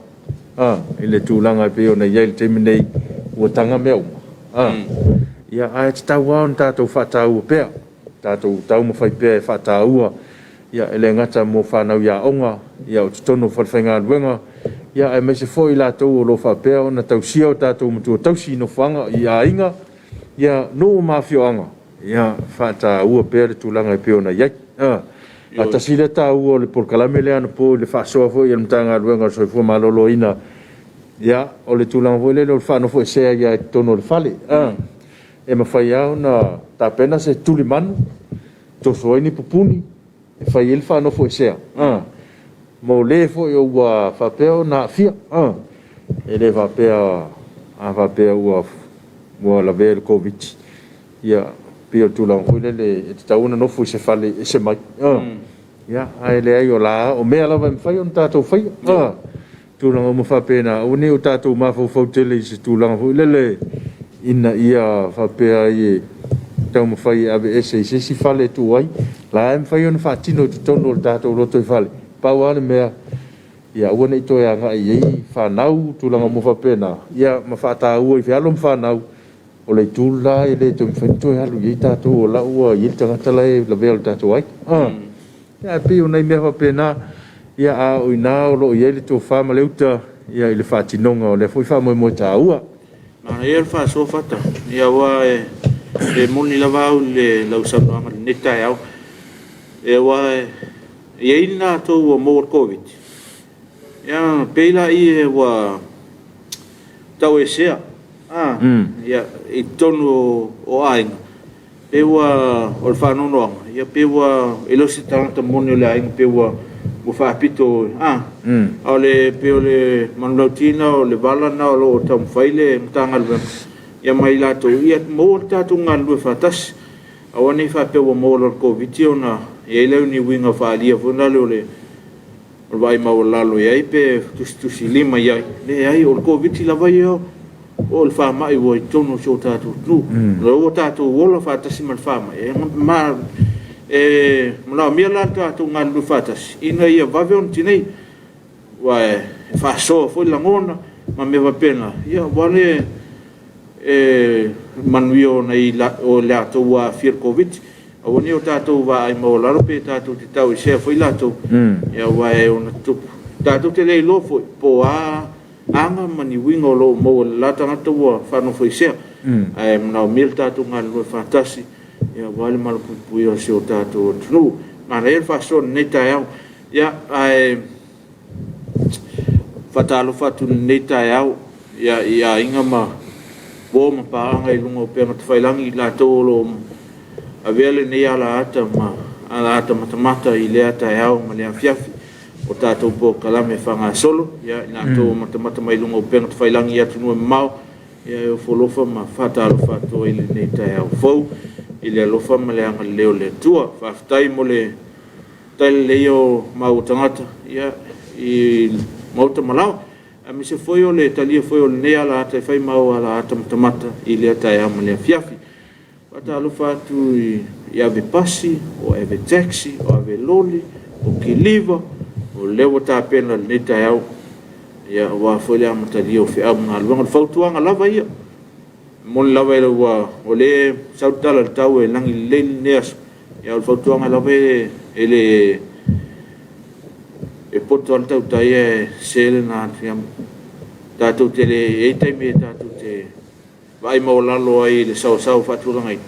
i le tulaga e pei ona i ai i le taimi lenei ua taga mea uma, ae tatau lava ona tatou faataua pea, tatou taumafai pea e faataua, e le gata mo fanau i aoga, o totonu o falefaigaluega, aemaise foi i latou o lo o faapea ona tausia o tatou matua tausi i nofoaga i aiga, nuu ma afioaga, ia faataua pea le tulaga e pei ona i ai. Aua tasi lea taua o le polokalame lea anapo i le faasoa foi a le Matagaluega o le Soifua Maloloina, o le tulaga foi lele o le faanofoesea ai lava i totonu o le fale. E mafai lava ona tapena se tulimanu, toso ai ni pupuni e fai ai le faanofoesea mo le foi ua faapea ona aafia. E le faapea a faapea ua lavea i le Koviti-19, ia pei o le tulaga foi lele e tatau ona nofo i se fale e ese mai, ae leai o mea lava e mafai ona tatou faia, tulaga uma faapena, aua ne i o tatou mafaufau tele i se tulaga foi lele ina ia faapea ai e taumafai e aveese i se isi fale e tuu ai. O la e mafai ona faatino i totonu o le tatou lotoifale, pau lava le mea, ia aua ne i toe agai i ai fanau, tulaga uma faapena, ia ma faataua i alo ma fanau, o le itu le la e le toe mafai ona toe alu i ai tatou o la e ua i ai le tagata la e lavea o le tatou aiga. Ae pei o nai mea faapena, a o i ina o lo o i ai le tofa ma le uta i le faatinoga o lea foi faamoemoe taua. Manaia le faasoa Fata, aua e moni lava au i lau saunoaga i lenei taeao. Aua e i ai i latou ua maua i le Koviti-19, ona pei lea ua tauesea i totonu o aiga, pei ua o le faanoanoaga, pei ua e le o se tagata moni o le aiga, pei ua faapito. Ae pei o le manulauti lena, o le vala lena o lo o taumafai le Matagaluega ma i latou ia maua le tatou galulue faatasi. Aua ne i faapea ua maua loa i le Koviti-19 ona i ai lea o ni uiga faaalia foi lea o le vaai maualalo i ai pe tusitusilima i ai. Leai, o le Koviti-19 lava ia o le faamai ua i totonu o si o tatou atunuu. O lea ua tatou ola faatasi ma le faamai, ma e manaomia la le tatou galulue faatasi ina ia vave ona tineia, aua e faasoa foi lagona ma mea faapena, aua le manuia o i latou ua aafia i le Koviti-19. Aua ne i o tatou vaai maualalo pe tatou te tauesea foi latou, aua e ono tutupu. Tatou te le iloa foi po o a aga ma ni uiga o lo o maua e le la tagata ua faanofoesea. Ae manaomia le tatou galulue faatasi aua le malupuipuia o si o tatou atunuu. Manaia le faasoa i lenei taeao. Ia, ae faatalofa atu i lenei taeao i aiga ma uo ma paaga i luga o upega tafailagi, i latou o lo o avea lenei alaata ma alaata matamata i lea taeao ma le afiafi o tatou polokalame faagasolo. Ia, i latou o matamata mai luga o upega tafailagi i atunuu e mamao, ia e ofo alofa ma faatalofa atu ai i lenei taeao fou i le alofa ma le agalelei o le Atua. Faafetai mo le talalelei o maua tagata i maota ma laoa, aemaise foi o le talia foi o lenei alaata e fai ma au alaata matamata i lea taeao ma le afiafi. Faatalofa atu i ave pasi, o ave taxi, o ave loli, o kiliva, o lea ua tapena i lenei taeao aua foi le amatalia o feau ma galuega. O le fautuaga lava ia, e moni lava o lea e sau le tala i le tau e lagi lelei lenei aso, a o le fautuaga lava e le e poto lava le tautai ae sese lana atu. Tatou te le... e i ai taimi tatou te vaai maualalo ai i le saoasao faatulagaina,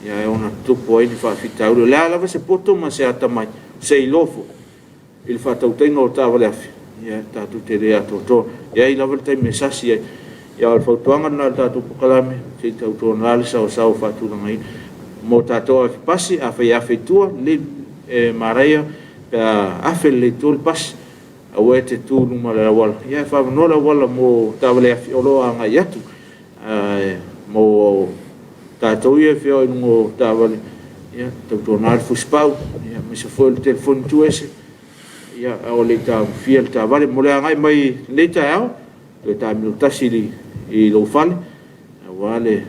Ia e ono tutupu ai ni faafitauli. O le a lava se poto ma se atamai, se iloa foi i le faatautaiga o taavale afi, ia tatou te le atoatoa. E i ai lava le taimi e sasi ai. Ia o le fautuaga lena i le tatou polokalame, se i tautuana le saoasaoa faatulagaina. Mo tatou afi pasi, afai e afe i tua, e manaia pe a afe lelei i tua le pasi, aua e te tu i luma o le auala, ae faaavanoa le auala mo taavale afi o lo o agai atu. Ae mo tatou ia e feoai i luga o taavale, ia tautuana le fusipau, aemaise foi o le telefoni tuu ese a o le i tagofia le taavale. Mo le agai mai i lenei taeao, toe taamilo tasi i lou fale aua le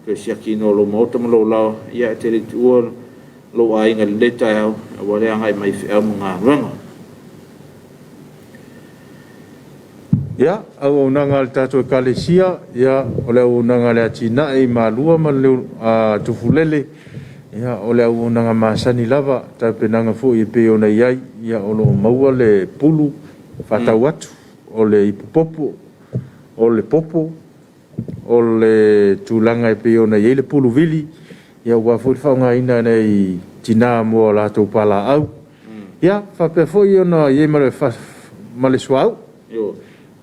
toe siakiina o lou maota ma lou laoa, ae te le i tuua lou aiga i lenei taeao aua le agai mai i feau ma galuega. Ia, auaunaga a le tatou Ekalesia, ia, o le auaunaga a le Atinae i Malua ma Tufulele, ia, o le auaunaga masani lava, tapenaga foi e pei ona i ai, ia o lo o maua le pulu faatau atu, o le ipupopo, o le popo, o le tulaga e pei ona i ai le pulu vili, aua foi le faaaogaina e nai tina mo a latou palaau. Ia, faapea foi ona i ai ma le suauu.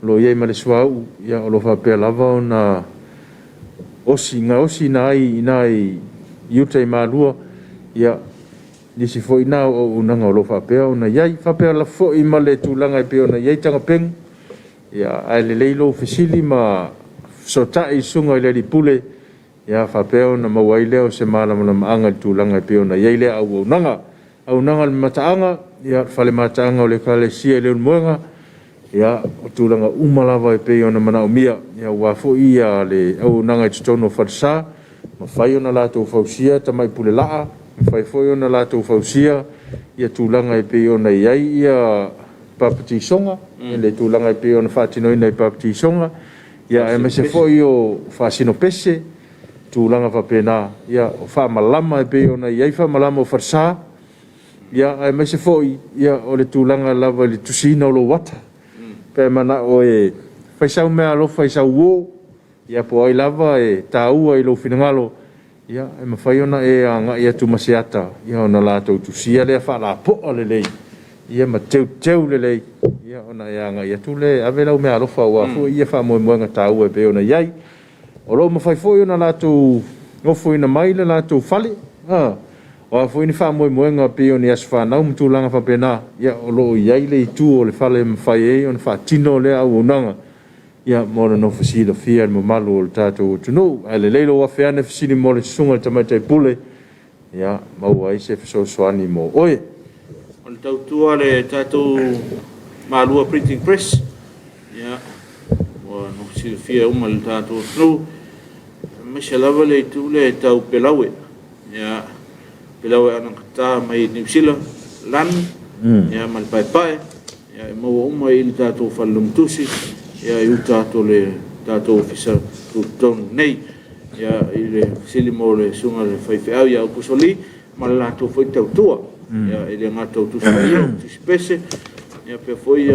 O lo o i ai ma le suauu, o lo o faapea lava ona gaosiina ai i ina i uta i Malua nisi foi na o auaunaga o lo o faapea ona i ai. E faapea foi ma le tulaga e pei ona i ai tagapega, ae lelei lou fesili ma fesootai i le susuga i le alii Pule, ia faapea ona maua ai lea o se malamalamaaga i le tulaga e pei ona i ai lea auaunaga. Auaunaga a le Mataaga, ia le fale mataaga o le Ekalesia i Leulumoega, o tulaga uma lava e pei ona manaomia aua foi le auaunaga i totonu o falesa, mafai ona latou fausia tamai pulelaa, mafai foi ona latou fausia tulaga e pei ona i ai papatisoga, le tulaga e pei ona faatinoina i papatisoga, aemaise foi o faasinopese, tulaga faapena, o faamalama e pei ona i ai faamalama o falesa, aemaise foi o le tulaga lava i le tusiina o lou ata, pe a e manao e fai sau meaalofa i sau uo, ia po o ai lava e taua i lou finagalo, e mafai ona e agai atu ma se ata ona latou tusia lea faalapoa lelei ma teuteu lelei, ona e agai atu lea e ave lau meaalofa aua foi ia faamoemoega taua e pei ona i ai. O lo o mafai foi ona latou ofoina mai le latou fale, o a foi ni faamoemoega pei o ni aso fanau ma tulaga faapena, ia o lo o i ai le itu o le fale e mafai ai ona faatino lea auaunaga mo le nofo silafia e le mamalu o le tatou atunuu. Ae lelei lou afe ane fesili mo le susuga i le Tamaitai Pule, maua ai se fesoasoani mo oe. O le tautua a le tatou Malua Printing Press, ia, ua nofo silafia uma e le tatou atunuu, aemaise lava le itu lea tau pelaue. Ia, pelaue anagata mai Niu Sila, lanu ma le paepae, e maua uma i le tatou fale logotusi i uta atu o le tatou Ofisa Tutotonu nei. Ia, i le fesili mo le susuga i le faifeau ia Aukuso Lee ma le latou foi tautua. Ia, e le gata o Tusi Paia, o Tusi Pese, ia faapea foi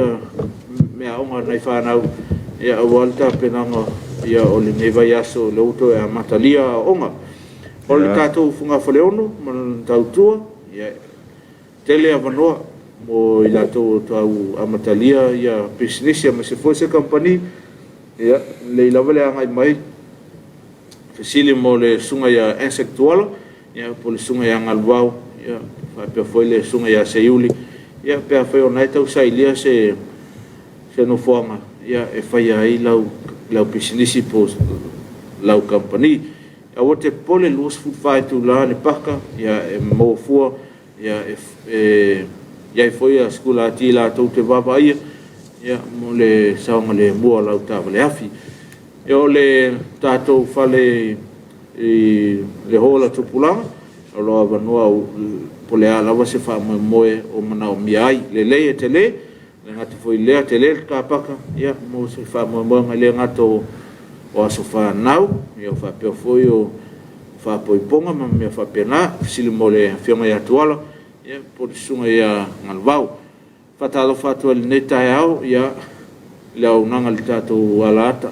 meaaoga a nai fanau aua le tapenaga o lenei vaiaso o lea ua toe amatalia aoaoga. O le tatou fogafaleono ma lana tautua, ia, e tele avanoa mo i latou o tau amatalia pisinisi aemaise foi se kamupani. Ia, lelei lava le agai mai, fesili mo le susuga ia Isaac Tuala, ia, po o le susuga ia Galuvao, ia, faapea foi le susuga ia Seiuli, ia, pe afai o lena e tau sailia se nofoaga e faia ai lau pisinisi po o lau kamupani. Aua te popole, 24 itula le paka, e maua fua, e i ai foi sikulati latou te vaavaaia mo le saogalemu o lau taavale afi. O le tatou fale i le hall a Tupulaga, o lo o avanoa po o le a lava se faamoemoe o manaomia ai. Lelei e tele, e le gata foi i lea, tele le car paka mo se faamoemoega, e le gata o aso fanau, faapea foi o faaipoipoga ma mea faapena. Fesili mo le Afioga ia Tuala po o le Susuga ia Galuvao. E faatalofa atu ai i lenei taeao i le auaunaga a le tatou alaata,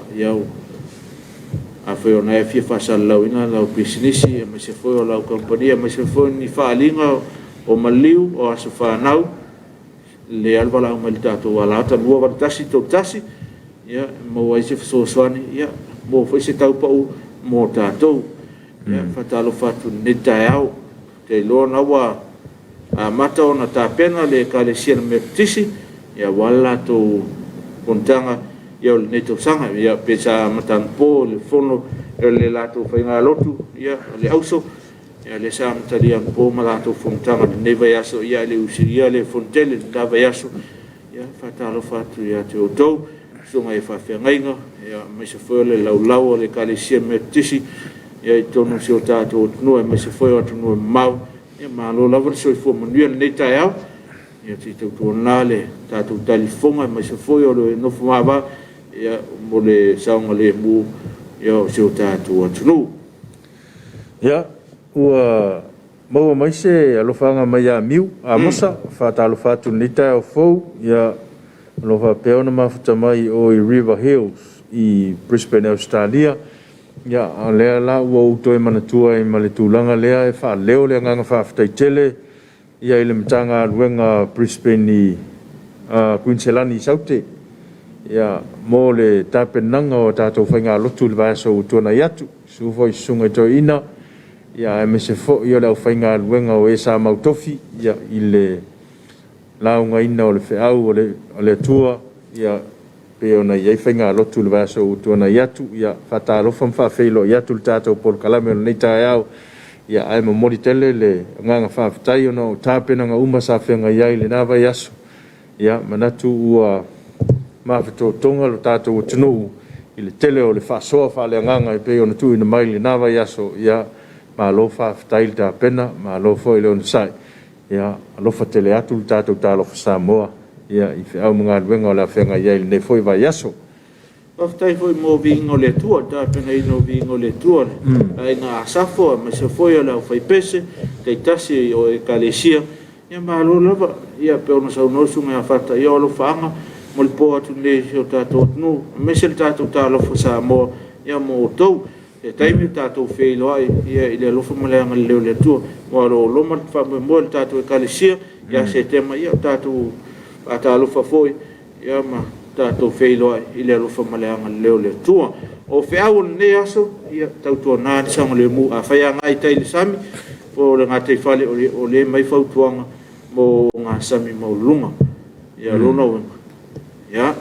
Afai o lena e fia faasalalauina lau pisinisi aemaise foi o lau kamupani aemaise foi o ni faaaliga o maliu, o aso fanau, e lelei lava le valaau mai i le tatou alaata 28131 e maua ai se fesoasoani, maua foi se tau pau mo tatou. E faatalofa atu i lenei taeao. Ou te iloa o lena ua amata ona tapena le Ekalesia Metotisi aua le latou fonotaga o lenei tausaga. Ia pei sa amata anapo i le fono a le latou faigalotu o le auso, lea sa amatalia anapo ma latou fonotaga i lenei vaiaso, ae le i usua le fonotele i lena vaiaso. Ia e faatalofa atu ia te outou susuga i faafeagaiga aemaise foi o le laulau a le Ekalesia Metotisi i totonu o si o tatou atunuu aemaise foi o atunuu e mamao. Malo lava le soifua manuia i lenei taeao. Ia se i tautuana le tatou talifofoga aemaise foi o le nofo mava mo le saogalemu o si o tatou atunuu. Ia, ua maua mai se alofaaga mai ia Miu Amosa. E faatalofa atu i lenei taeao fou, o lo o faapea ona mafuta mai o i River Hills i Brisbane, Ausetalia. Ia, o lea la ua ou toe manatua ai ma le tulaga lea e faaleo le agaga faafetai tele i le Matagaluega a Brisbane i Kuiniselani i Saute mo le tapenaga o tatou faigalotu i le vaiaso ua tuanai atu. Susu foi i susuga i toeaiina aemaise foi o le aufaigaluega o e sa mautofi i le laugaina o le feau a le Atua e pei ona i ai faigalotu i le vaiaso ua tuanai atu. Ia, faatalofa ma faafeiloai atu i le tatou polokalame o lenei taeao, ae momoli tele le agaga faafetai ona o tapenaga uma sa feagai ai i lena vaiaso. Ia, manatu ua mafatotoga lo tatou atunuu i le tele o le faasoa faaleagaga e pei ona tuuina mai i lena vaiaso. Ia, malo faafetai le tapena, malo foi le onosai. Ia alofa tele atu le tatou Talofa Samoa i feau ma galuega o le a feagai ai i lenei foi vaiaso. Faafetai foi mo Viiga o le Atua, le tapenaina o Viiga o le Atua, le Aiga Asafo aemaise foi o le aufaipese taitasi o Ekalesia. Ia malo lava. Ia pei ona saunoa le Susuga ia Fata, ia o alofaaga mo le po atu nei i si o tatou atunuu aemaise le tatou Talofa Samoa mo outou. Se taimi tatou feiloai i le alofa ma le agalelei o le Atua, aua o lo o loma le faamoemoe o le tatou Ekalesia ia Setema, ia tatou faatalofa foi ma tatou feiloai i le alofa ma le agalelei o le Atua. O feau o lenei aso, ia tautuana le saogalemu, afai e agai i tai i le sami po o le gataifale, o lea e aumai fautuaga mo ogasami maualuluga. Ia o lona uiga, ia,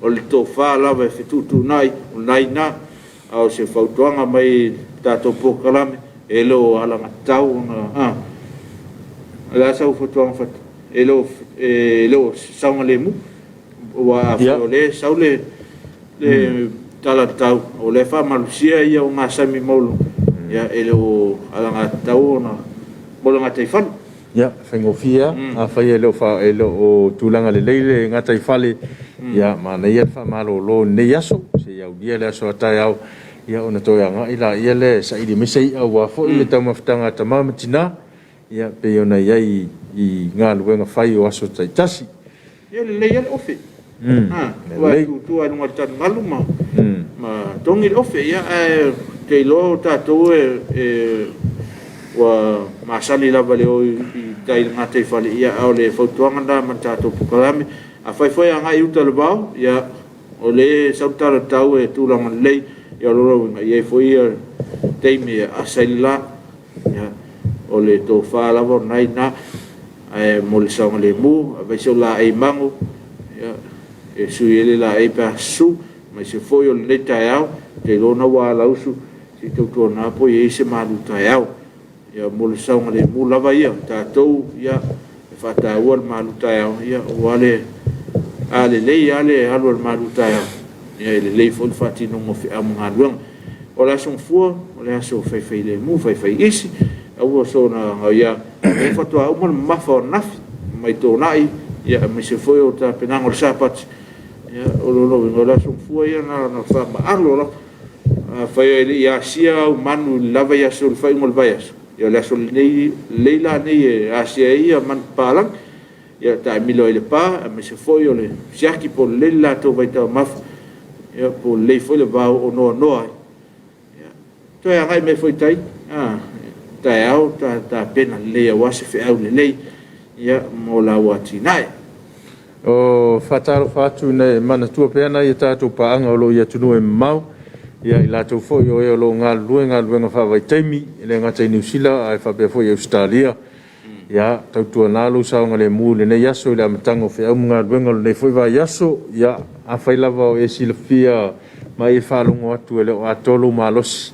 o le tofa lava e fetuutuunai, o lena e i ina. A o se fautuaga mai le tatou polokalame, e le o alagatatau ona… O le a sau fautuaga Fata? E le o saogalemu, aua afai o lea e sau le tala o lea e faamalosia ia ogasami maualuluga, ia e le o alagatatau ona mo le gataifale. Ia, e faigofie lava. Afai e le o tulaga lelei le gataifale, ia manaia le faamalolo i lenei aso seia aulia le aso a taeao, ona toe agai lea e saili mai se i'a aua foi le taumafataga a tama ma tina, e pei ona i ai i galuega fai o aso taitasi. Ia e lelei lava le ofe, aua e tutu lava i luga o le taligalu ma togi le ofe. Ae ou te iloa o tatou ua masani lava i le o i tai i le gataifale, a o le fautuaga lena ma le tatou polokalame. Afai foi e agai i uta i le vao, ia o lea e sau le tala i le tau e tulaga lelei, ia o lona uiga, e i ai foi taimi e asa ai le la. O le tofa lava o lena e i ina, ae mo le saogalemu, aemaise o laei mago e sui ai le laei pe a susu, aemaise foi o lenei taeao, ou te iloa o lena ua alausu, se i tautuana po o i ai se malutaeao. Mo le saogalemu lava ia o tatou, e faataua le malutaeao, aua a lelei lava le alu a le malutaeao, e lelei foi le faatinoga o feau ma galuega. O le aso Gafua, o le aso faifaimalu, faifaiisi, aua soona gaoia, o lea faatoa uma le mamafa o ananafi mai Toonai, aemaise foi o tapenaga o le Sapati. O lona uiga, o le aso Gafua ia na ona faamaalo lava. Afai e le i asia au manu i le la vaiaso i le faaiuga o le vaiaso, ia o le aso lelei la lenei e asia ai manupapalagi, taamilo ai i Lepa, aemaise foi o le siaki po o lelei le latou vaitaumafa, po o lelei foi le vao o noanoa ai. Toe agai mai foi i tai, taeao tapena lelei aua se feau lelei mo lau atinae. O faatalofa atu ina e manatua pea nai a tatou paaga o lo o i atunuu e mamao, i latou foi o e o lo o galulue galuega faavaitaimi, e le gata i Niu Sila ae faapea foi i Ausetalia. Ia, tautuana lou saogalemu i lenei aso i le amataga o feau ma galuega o lenei foi vaiaso. Ia, afai lava o e silafia ma e faalogo atu e le o atoa lou malosi,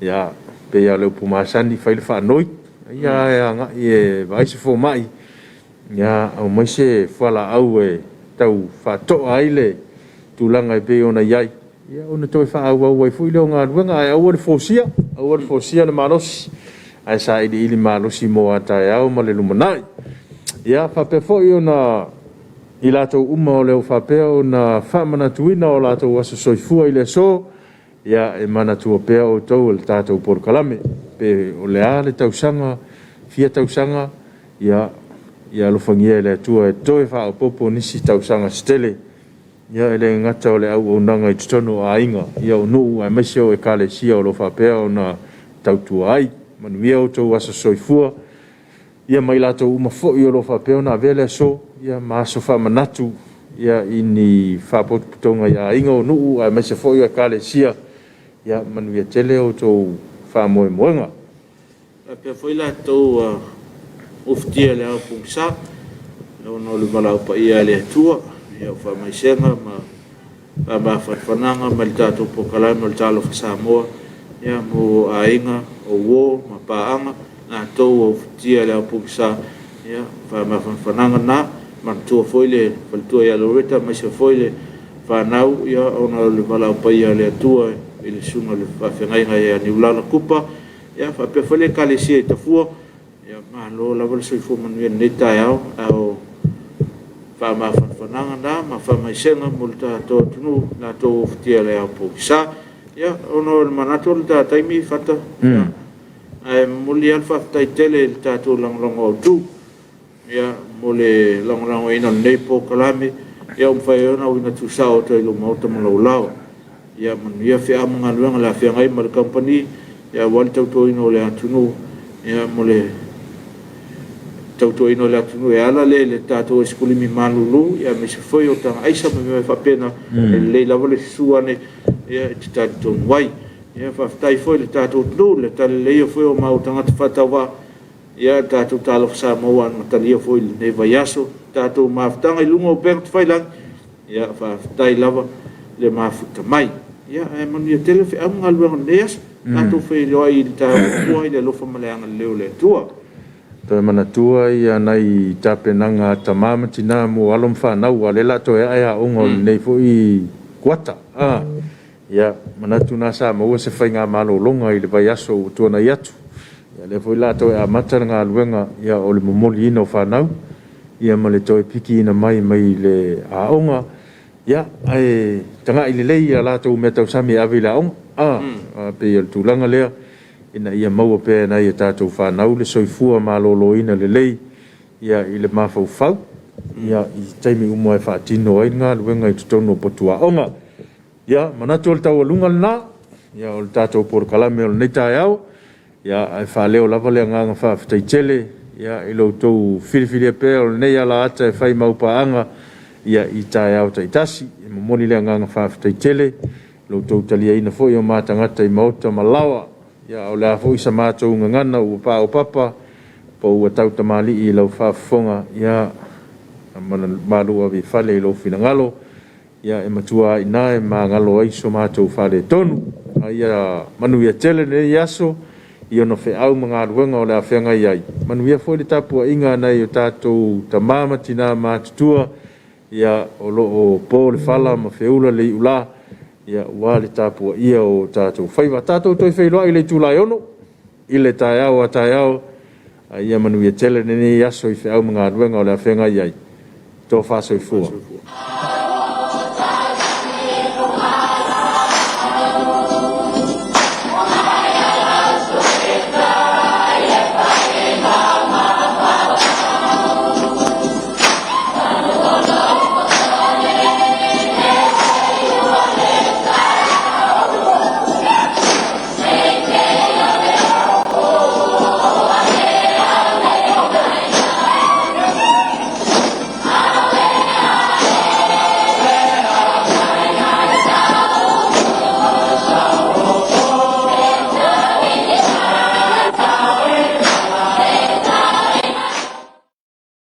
ia, e pei lava o le upu masani, fai le faanoi, a ia agai e vaai se fomai, aumai se fualaau e tau faatoa ai le tulaga e pei ona i ai, ona toe faaauau ai foi lea o galuega. Ae aua le force ina, aua le force ina le malosi, ae sailiili malosi mo a taeao ma le lumanai. Ia faapea foi ona i latou uma o lo o faapea ona faamanatuina o latou aso soifua i le aso, e manatua pea outou e le tatou polokalame. Pe o le a le tausaga, fia tausaga, ia alofagia e le Atua e toe faaopoopo nisi tausaga se tele, e le gata o le auaunaga i totonu o aiga, o nuu aemaise o Ekalesia o lo o faapea ona tautua ai. Manuia outou aso soifua ma i latou uma foi o lo o faapea ona avea le aso ma aso faamanatu i ni faapotopotoga i aiga, o nuu aemaise foi o Ekalesia. Ia manuia tele outou faamoemoega. Faapea foi latou ua ufitia i le ao pogisa ona o le valaau paia a le Atua. Ia o faamaisega ma faamafanafanaga mai le tatou polokalame o le Talofa Samoa mo aiga, o uo ma paaga, latou ua ufitia i le ao pogisa, ia faamafanafanaga na. Manatua foi le faletua ia Loretta aemaise foi le fanau ona o le valaau paia a le Atua i le susuga i le faafeagaiga ia Niulala Kupa, faapea foi le Ekalesia i Tafua. Malo lava le soifua manuia i lenei taeao. A o faamafanafanaga na ma faamaisega mo le tatou atunuu i latou ua ufitia i le ao pogisa. Ia, ona o le manatu o le ta taimi Fata, ae momoli lava le faafetai tele i le tatou lagolago autu mo le lagolagoina o lenei polokalame ua mafai ai ona uiga tuusao atu ai i lou Maota ma lou lao. Ia manuia feau ma galuega o le a feagai ma le kamupani aua le tautuaina o le atunuu mo le tautuaina o le atunuu e ala lea i le tatou aisikulimi malulu, aemaise foi o taga aisa ma mea faapena, e lelei lava le susu ane e te talitonu ai. Faafetai foi i le tatou atunuu i le talaleleia foi o maua tagata faatauvaa, le tatou Talofa Samoa ua amatalia foi i lenei vaiaso, tatou mafutaga i luga o upega tafailagi, faafetai lava le mafuta mai. Ae manuia tele feau ma galuega o lenei aso. Tatou feiloai i le taeao muamua i le alofa ma le agalelei o le Atua. Toe manatua nai tapenaga a tama ma tina mo alo ma fanau, aua o lea o le a toe ae aoga o lenei foi kuata. Ia, manatu o lena sa maua se faiga malologa i le vaiaso ua tuanai atu. Ia o lea foi o le a toe amata le galuega o le momoliina o fanau ma le toe pikiina mai le aoga. Ae tagai lelei i a latou meatausami e ave i le aoga. E pei o le tulaga lea ina ia maua pea e nai a tatou fanau le soifua maloloina lelei i le mafaufau i taimi uma e faatino ai galuega i totonu o potu aoga. Ia, manatu o le taualuga lena o le tatou polokalame o lenei taeao, ae faaleo lava le agaga faafetai tele i lo outou filifilia pea o lenei alaata e fai ma aupaaga i taeao taitasi. E momoli le agaga faafetai tele i lo outou taliaina foi o ma tagata i maota ma laoa, a o le a foi sa matou gagana ua paopapa po ua tautamalii i lau faafofoga, ia malu ave i fale i lou finagalo, e matua lava i ina e magalo ai so matou faaletonu. A ia manuia tele lenei aso i ona feau ma galuega o le a feagai ai. Manuia foi le tapuaiga a nai o tatou tama ma tina matutua o lo o po le fala ma feula le iula aua le tapuaia o tatou faiva. Tatou toe feiloai i le itula e 6:00 i le taeao a taeao, a ia manuia tele lenei aso i feau ma galuega o le a feagai ai. Tofa soifua.